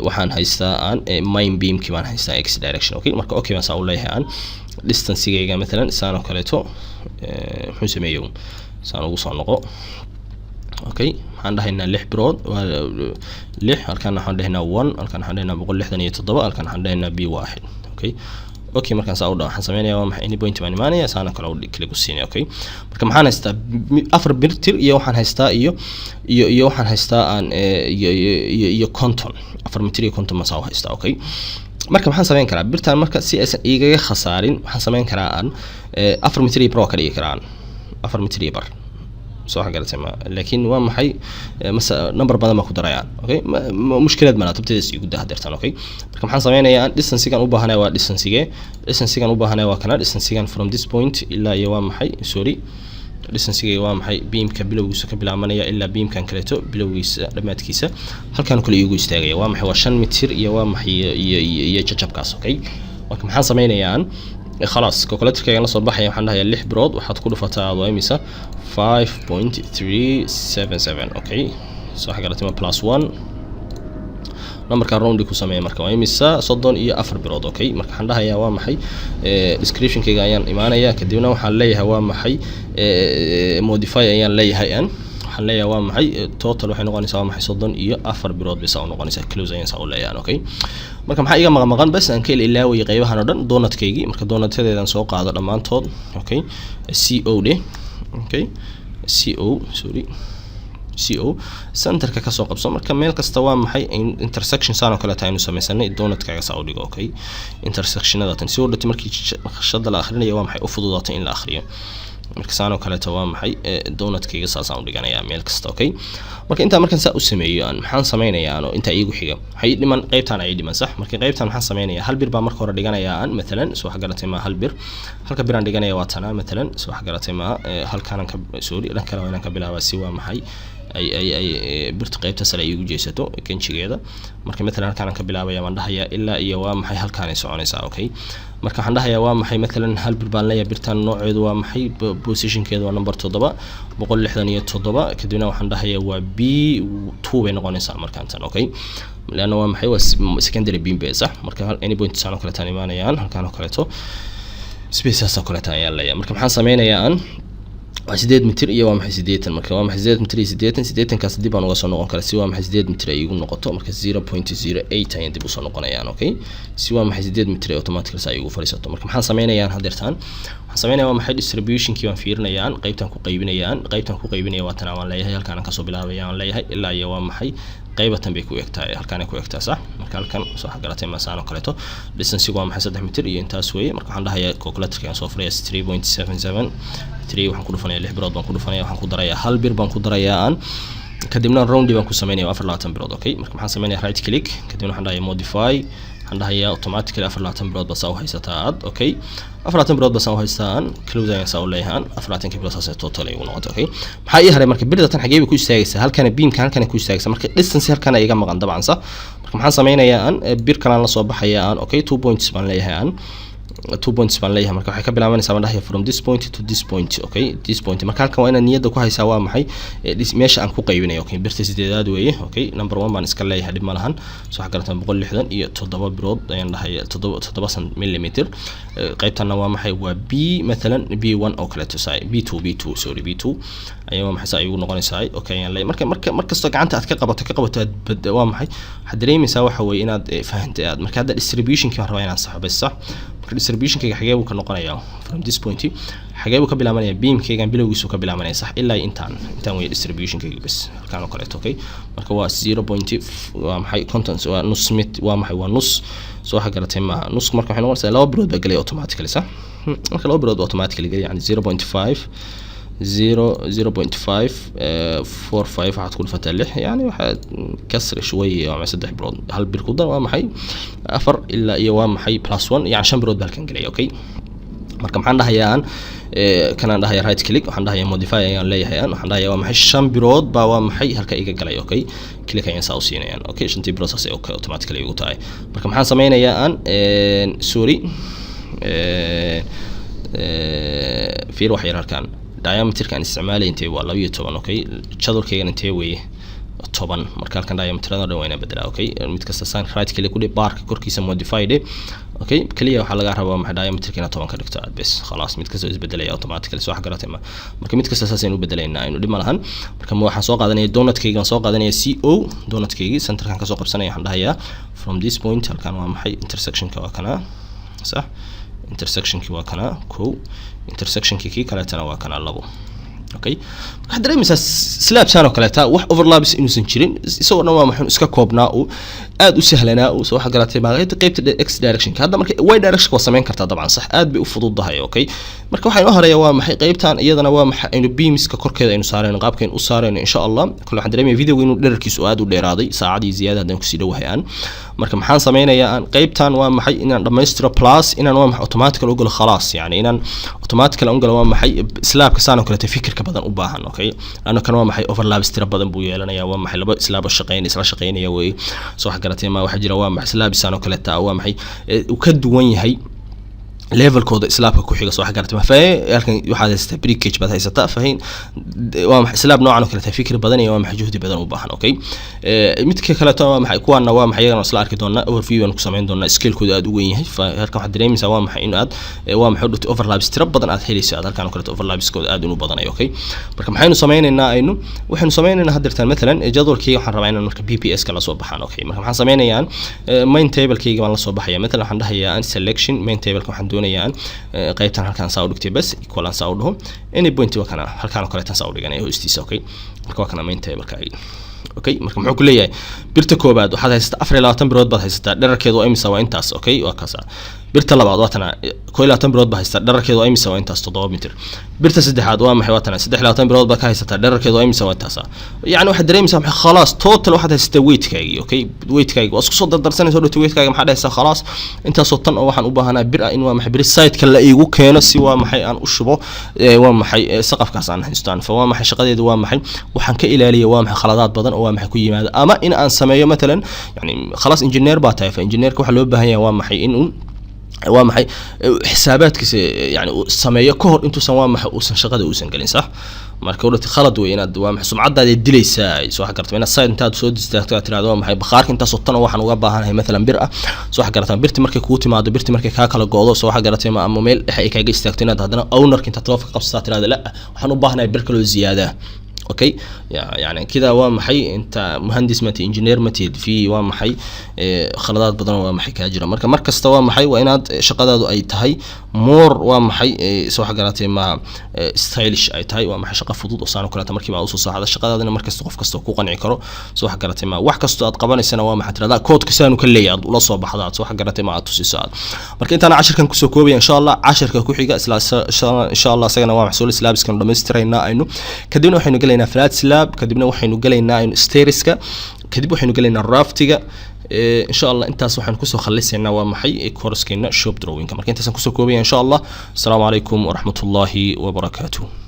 waxaan haystaa aan main beamkii baan haystaa x direction, okay. Marka okay baan saa u leeyahay aan. Distancegayga mathalan saan oo kaleeto muxuu sameeyo? Saan ugu soo noqo, okay. Maxaan dhahaynaa? Lix birood waa lix. Halkan waxaan dhahaynaa one, halkan waxaan dhahaynaa 167, halkan waxaan dhahaynaa B1, okay. Okay, markaan saa u dhaho, waxaan sameynaya waa maxay? Any point baan imaanaya, saana kale u kale ku siinaya, okay. Marka maxaan haystaa? Afar birtir iyo waxaan haystaa iyo waxaan haystaa aan iyo 50, 4 mitir iyo 50 baan saa u haystaa, okay. Marka maxaan sameyn karaa birtaan? Marka si aysan igaga khasaarin, waxaan sameyn karaa aan 4 mitir iyo bar waa ka dhigi karaa aan 4 mitir iyo bar. Soo garatay ma? Laakiin waa maxay, mase number badan baa ku darayaan. Okay, mushkilad mana tabteeda igu daa hadeertan. Okay, marka maxaan sameynayaa? Distancegan u baahanaya waa distancege, distancegan u baahanaya waa kana, distancegan from this point ilaa iyo waa maxay, sorry, distancegayga waa maxay, beamka bilowgiisa ka bilaabanaya ilaa beamkan kaleeto bilowgiisa dhammaadkiisa halkan kale iigu istaagaya waa maxay? Waa 5 mitir iyo waa maxay iyo jajabkaas. Okay, marka maxaan sameynayaan? Khalaas, calculatorkaygan la soo baxaya. Waxaan dhahayaa lix birood waxaad ku dhufataa waa imisa? 5.377. Okay, soo garatay ma? Plus one, numberka roundi ku sameeya. Marka waa imisa? 34 birood. Okay, marka waxaan dhahayaa waa maxay, descriptionkayga ayaan imaanaya, kadibna waxaan leeyahay waa maxay, modify ayaan leeyahay. An waxaan leeyahay waa maxay, total waxay noqonaysaa waa maxay, 34 birood bay saa u noqonaysaa. Close ayaan saa u leeyahay. Okay, marka maxaa iga maqan? Bas aan ka ilaawayay qaybahan oo dhan, donutkaygii. Marka donutadeedan soo qaado dhammaantood. Okay, c o dhe. Okay, c o, sorry, c o centerka kasoo qabso. Marka meel kasta waa maxay, intersection saan oo kaleeta aynu sameysanay, donutkaaga saa u dhigo. Okay, intersectionada tan si u dhati markii shada la akhrinayo waa maxay, u fududaatay in la akhriyo. Marka saan oo kaleeta waa maxay, donutkayga saasaan u dhiganayaa meel kasta. Okay, marka intaa markaan saa u sameeyo aan maxaan sameynayaa ano intaa iigu xiga? Waxay ii dhiman qaybtaan ay dhiman, sax? Marka qaybtaan maxaan sameynayaa? Hal bir baa marka hore dhiganayaa aan matalan. Soo wax garatay ma? Hal bir, halka biraan dhiganaya waa tanaa matalan. Soo wax garatay ma? Halkaanaan ka, sorry, dhan kale waa inaan ka bilaabaa si waa maxay ay birta qaybta sare ay igu jeesato ganjigeeda. Marka matalan halkaanaan ka bilaabaya, waan dhahayaa ilaa iyo waa maxay, halkaanay soconaysaa. Okay, marka waxaan dhahayaa waa maxay, matalan hal bir baan leeyahay. Birtan nooceedu waa maxay? Positionkeedu waa number 7, 167. Kadibna waxaan dhahayaa waa B2 bay noqonaysaa markaan tan. Okay, leanna waa maxay, waa secondary beam bay, sax? Marka any point saan oo kaleetaan imaanayaan, halkaan oo kaleeto spaceaas oo kaleetaan ayaan leeyahay. Marka maxaan sameynayaa aan? Waa 8 mitir iyo waa maxay, 80. Marka waa maxay, 8 mitir iyo 80. 80-kaas dib aan uga soo noqon kara si waa maxay, 8 mitir ay igu noqoto. Marka 0.08 ayaan dib usoo noqonayaan. Okay, si waa maxay, 8 mitir ay automatically ay igu fadhiisato. Marka maxaan sameynayaan hadeertaan? Waxaan sameynaya waa maxay, distributionkii baan fiirinayaan, qaybtaan ku qaybinayaan. Qaybtaan ku qaybinaya waa tan waan leeyahay, halkaan aan kasoo bilaabaya aan leeyahay ilaa iyo waa maxay, qaybatan bay ku egtahay, halkaan ay ku egtahay, sax? Marka halkan soo garatay masaan oo kaleeto distancegu waa maxay, 3 mitir iyo intaas weeye. Marka waxaan dhahayaa calculatorka aan soo furaya, 3.773 waxaan ku dhufanaya, lix birood baan ku dhufanaya, waxaan ku darayaa hal bir baan ku darayaa aan, kadibna roundi baan ku sameynaya, 24 birood. Okay, marka maxaan sameynaya? Right click, kadibna waxaan dhahayaa modify, waxaan dhahayaa automatically 24 birood baa saa u haysataa aad. Okay, 24 birood baa saa u haysataa aan, close ayaan saa u leeyahay aan. 24 birood saas total ay ugu noqotay. Okay, maxaa ii haray? Marka birda tan xagee bay ku istaagaysaa? Halkana beamka halkana ku istaagaysaa. Marka distance halkana iga maqan dabcan, sax? Marka maxaan sameynayaa aan? Bir kalaan la soo baxaya aan. Okay, two points baan leeyahay aan, two points baan leeyahay. Marka waxay ka bilaabanaysaa baan dhahaya from this point to this point. Okay, this point. Marka halkan waa inaad niyadda ku haysaa waa maxay, meesha aan ku qaybinayo. Okay, birta sideedaad weeye. Okay, number one baan iska leeyahay, dhib ma lahan. Soo wax garataan? 167 birood ayaan dhahaya, 7 7 millimeter. Qaybtanna waa maxay? Waa b matalan B1 oo kaleeto saay, B2, B2, sorry, B2 ayaa waa maxay saa igu noqonaysaa. Okay ayaan leeyahay. Marka markastoo gacanta aad ka qabato aad waa maxay, waxaad dareemaysaa waxa weeye inaad fahantay aad. Marka hadda distributionkii baan rabaa inaan saxo bas, sax? Marka distributionkayga xagee buu ka noqonayaa? From this point xagee buu ka bilaabanaya? Beamkaygan bilowgiisu ka bilaabanaya, sax? Ilaa intaan weeye distributionkayga bas, halkaan oo kaleeto. Okay, marka waa zero point waa maxay, 50, waa nus mit, waa maxay, waa nus. Soo waxa garatay maaha? Nus marka waxay noqonaysaa laba birood baa gelaya automatically, sax? Marka laba birood automatically gelaya, yani 0.5 zero 0.545 waxaad ku dhufataa lix, yani waxaad kasri شوي, waa maxay, saddex birood, hal bir ku dar, waa maxay, afar ilaa iyo waa maxay, plus one, yani shan birood baa halkan gelaya. Okay, marka maxaan dhahayaa aan? Kanaan dhahaya right click, waxaan dhahayaa modify ayaan leeyahay aan, waxaan dhahayaa waa maxay, shan birood baa waa maxay halka iga galay. Okay, click ayaan saa u siinayaan. Okay, shantii birood saas ay okay automatically igu tahay. Marka maxaan sameynayaa aan? Sorry, fiir wax yar halkan. Diameterka aan isticmaalay intee waa? 12. Okay, jadwalkaygan intee weeye? 10. Marka halkan diameterada dhan waa inaan bedelaa. Okay, mid kasta saan right click ku dheh, barka korkiisa modify dheh. Okay, kaliya waxaa laga rabaa maxay, diameterka inaad 10 ka dhigto aad bes, khalaas. Mid kasta isbedelaya automatically. Soo wax garatay ma? Marka mid kasta saas aynu u bedelaynaa, aynu dhib ma lahan. Marka ma waxaan soo qaadanaya donutkayga, soo qaadanaya c o donutkaygii, centerkan kasoo qabsanaya. Waxaan dhahayaa from this point halkan waa maxay, intersectionka waa kana, sax? Intersectionki waa kana kow, intersectionki kii kaleetana waa kana labo. Okay, waxaad dareemaysaa slab saan oo kaleeta wax overlaps inuusan jirin, isagoo dhan waa maxay iska koobnaa, uu aad u sahlanaa. Uu soo waxa garatay ma qaybta x direction. Hadda marka y direction waa samayn kartaa dabcan, sax, aad bay u fududahay. Okay, marka waxaa inoo horeeya waa maxay qaybtan iyadana waa maxay aynu beamska korkeeda aynu saarayno, qaabka aynu u saarayno, insha Allah. Kale waxaan dareemaya videoga inuu dherarkiisu aad u dheeraaday, saacadii ziyaada haddaan kusii dhowahay aan. Marka maxaan sameynayaa aan qaybtan waa maxay inaan dhammaystiro, plus inaan waa maxay automatical u galo, khalaas, yani inaan automatical u galo waa maxay slabka saan oo kaleeto fikirka badan u baahan. Okay, lana kan waa maxay overlaps tira badan buu yeelanayaa, waa maxay laba slab oo shaqeynaya, isla shaqeynaya wey. Soo wax garatay ma? Waxaa jira waa maxay slab saan oo kaleeta waa maxay uu ka duwan yahay levelkooda slabka ku xiga. Soo wax garatay ma? Fahe halkan waxaad haysataa breakage baad haysataa, fahin waa maxay slab noocan oo kale tahay fikir badan iyo waa maxay juhdi badan u baahan. Okay, midka kaleeto waa maxay kuwaana waa maxay iyagana isla arki doonaa, overview aan ku samayn doonaa, scale-kooda aad u weyn yahay. Fa halkan waxaad dareemaysaa waa maxay in aad waa maxay dhutay overlaps tiro badan aad helayso, aad halkan oo kaleeto overlapskooda aad inuu badanayo. Okay, marka maxaynu sameynaynaa aynu waxaynu sameynaynaa haddeertaan mathalan jadwalkayga waxaan rabaa inaan marka BPS ka la soo baxaan. Okay, marka maxaan sameynayaa main table-kayga baan la soo baxaya. Mathalan waxaan dhahayaa selection main table-ka, waxaan doonayaa qaybtan halkaan saa u dhigtay, bas equal aan saa u dhaho, any point waa kana halkaan oo kaleetan saa u dhiganaya hoostiisa. Okay, marka waa kana main table-ka. Okay, marka muxuu ku leeyahay? Birta koobaad waxaad haysataa 24 birood baad haysataa, dherarkeedu waa imisa? Waa intaas. Okay, waa kaasa. Birta labaad waa tana, 21 birood baad haysataa, dherarkeedu waa imisa? Waa intaas, 7 mitir. Birta saddexaad waa maxay? Waa tana, 23 birood baad ka haysataa, dherarkeedu waa imisa? Waa intaas. Yani waxaad dareemaysaa maxay khalaas total waxaad haysataa weight-kaagii. Okay, weight-kaagi waa isku soo dardarsanaysa dhowta weight-kaaga. Maxaa dhahaysaa? Khalaas, intaasoo tan oo waxaan u baahanaa bir ah in waa maxay biri site-ka la iigu keeno si waa maxay aan u shubo waa maxay saqafkaas aan haystaan. Fa waa maxay shaqadeedu waa maxay waxaan ka ilaaliya waa maxay khaladaad badan oo waa maxay ku yimaada, ama in aan sameeyo matalan, yani khalaas engineer baa tahay. Fa engineerka waxaa loo baahan yahay waa maxay in uu waa maxay xisaabaadkiisa yani uu sameeyo ka hor intuusan waa maxay uusan shaqada uusan gelin, sax. Marka udhati khalad wey inaad waa maxay sumcadaada dilaysaa, soo wax garata, inaad site intaad soo istaagto aad tirahdo waa maxay bakhaarka intaasoo tan oo waxaan uga baahanahay mathalan bir ah. Soo wax garataa? Birti markay kugu timaado, birti markay kaa kala go'do, soo wax garatay ma, ama meel dhexe ay kaaga istaagto, inaad haddana ownerka intaad telefoonka qabsataa tirahdo la, waxaan u baahanahay bir kaloo ziyaadaa. Okay, yani kida waa maxay inta muhandis ma tihid, engineer ma tihid, fi waa maxay khaladaad badan waa maxay kaa jira. Marka mar kasta waa maxay waa inaad shaqadaadu ay tahay more waa maxay soo wax garatay ma stylish ay tahay, waa maxay shaqo fudud oo saan oo kaleeta markiiba aad usoo saaxda shaqadaadina mar kasta qof kasta ku qanci karo. Soo wax garatay ma? Wax kastoo aad qabanaysana waa maxay tirahdaa koodka saanu ka leeyahay aad ula soo baxda, aad soo wax garatay ma, aad tusiso aad. Marka intaan cashirkan kusoo koobaya, insha Allah cashirka ku xiga isla insha Allah isagana waa maxsuul slabskan dhamaystiraynaa aynu. Kadibna waxaynu gelaynaa flat slab, kadibna waxaynu gelaynaa aynu stairska, kadib waxaynu gelaynaa raftiga, insha Allah. Intaas waxaan kusoo khalisaynaa waa maxay coursekeena shop drawingka. Marka intaasaan kusoo koobaya, insha Allah. Asalaamu calaykum waraxmatullaahi wabarakaatuh.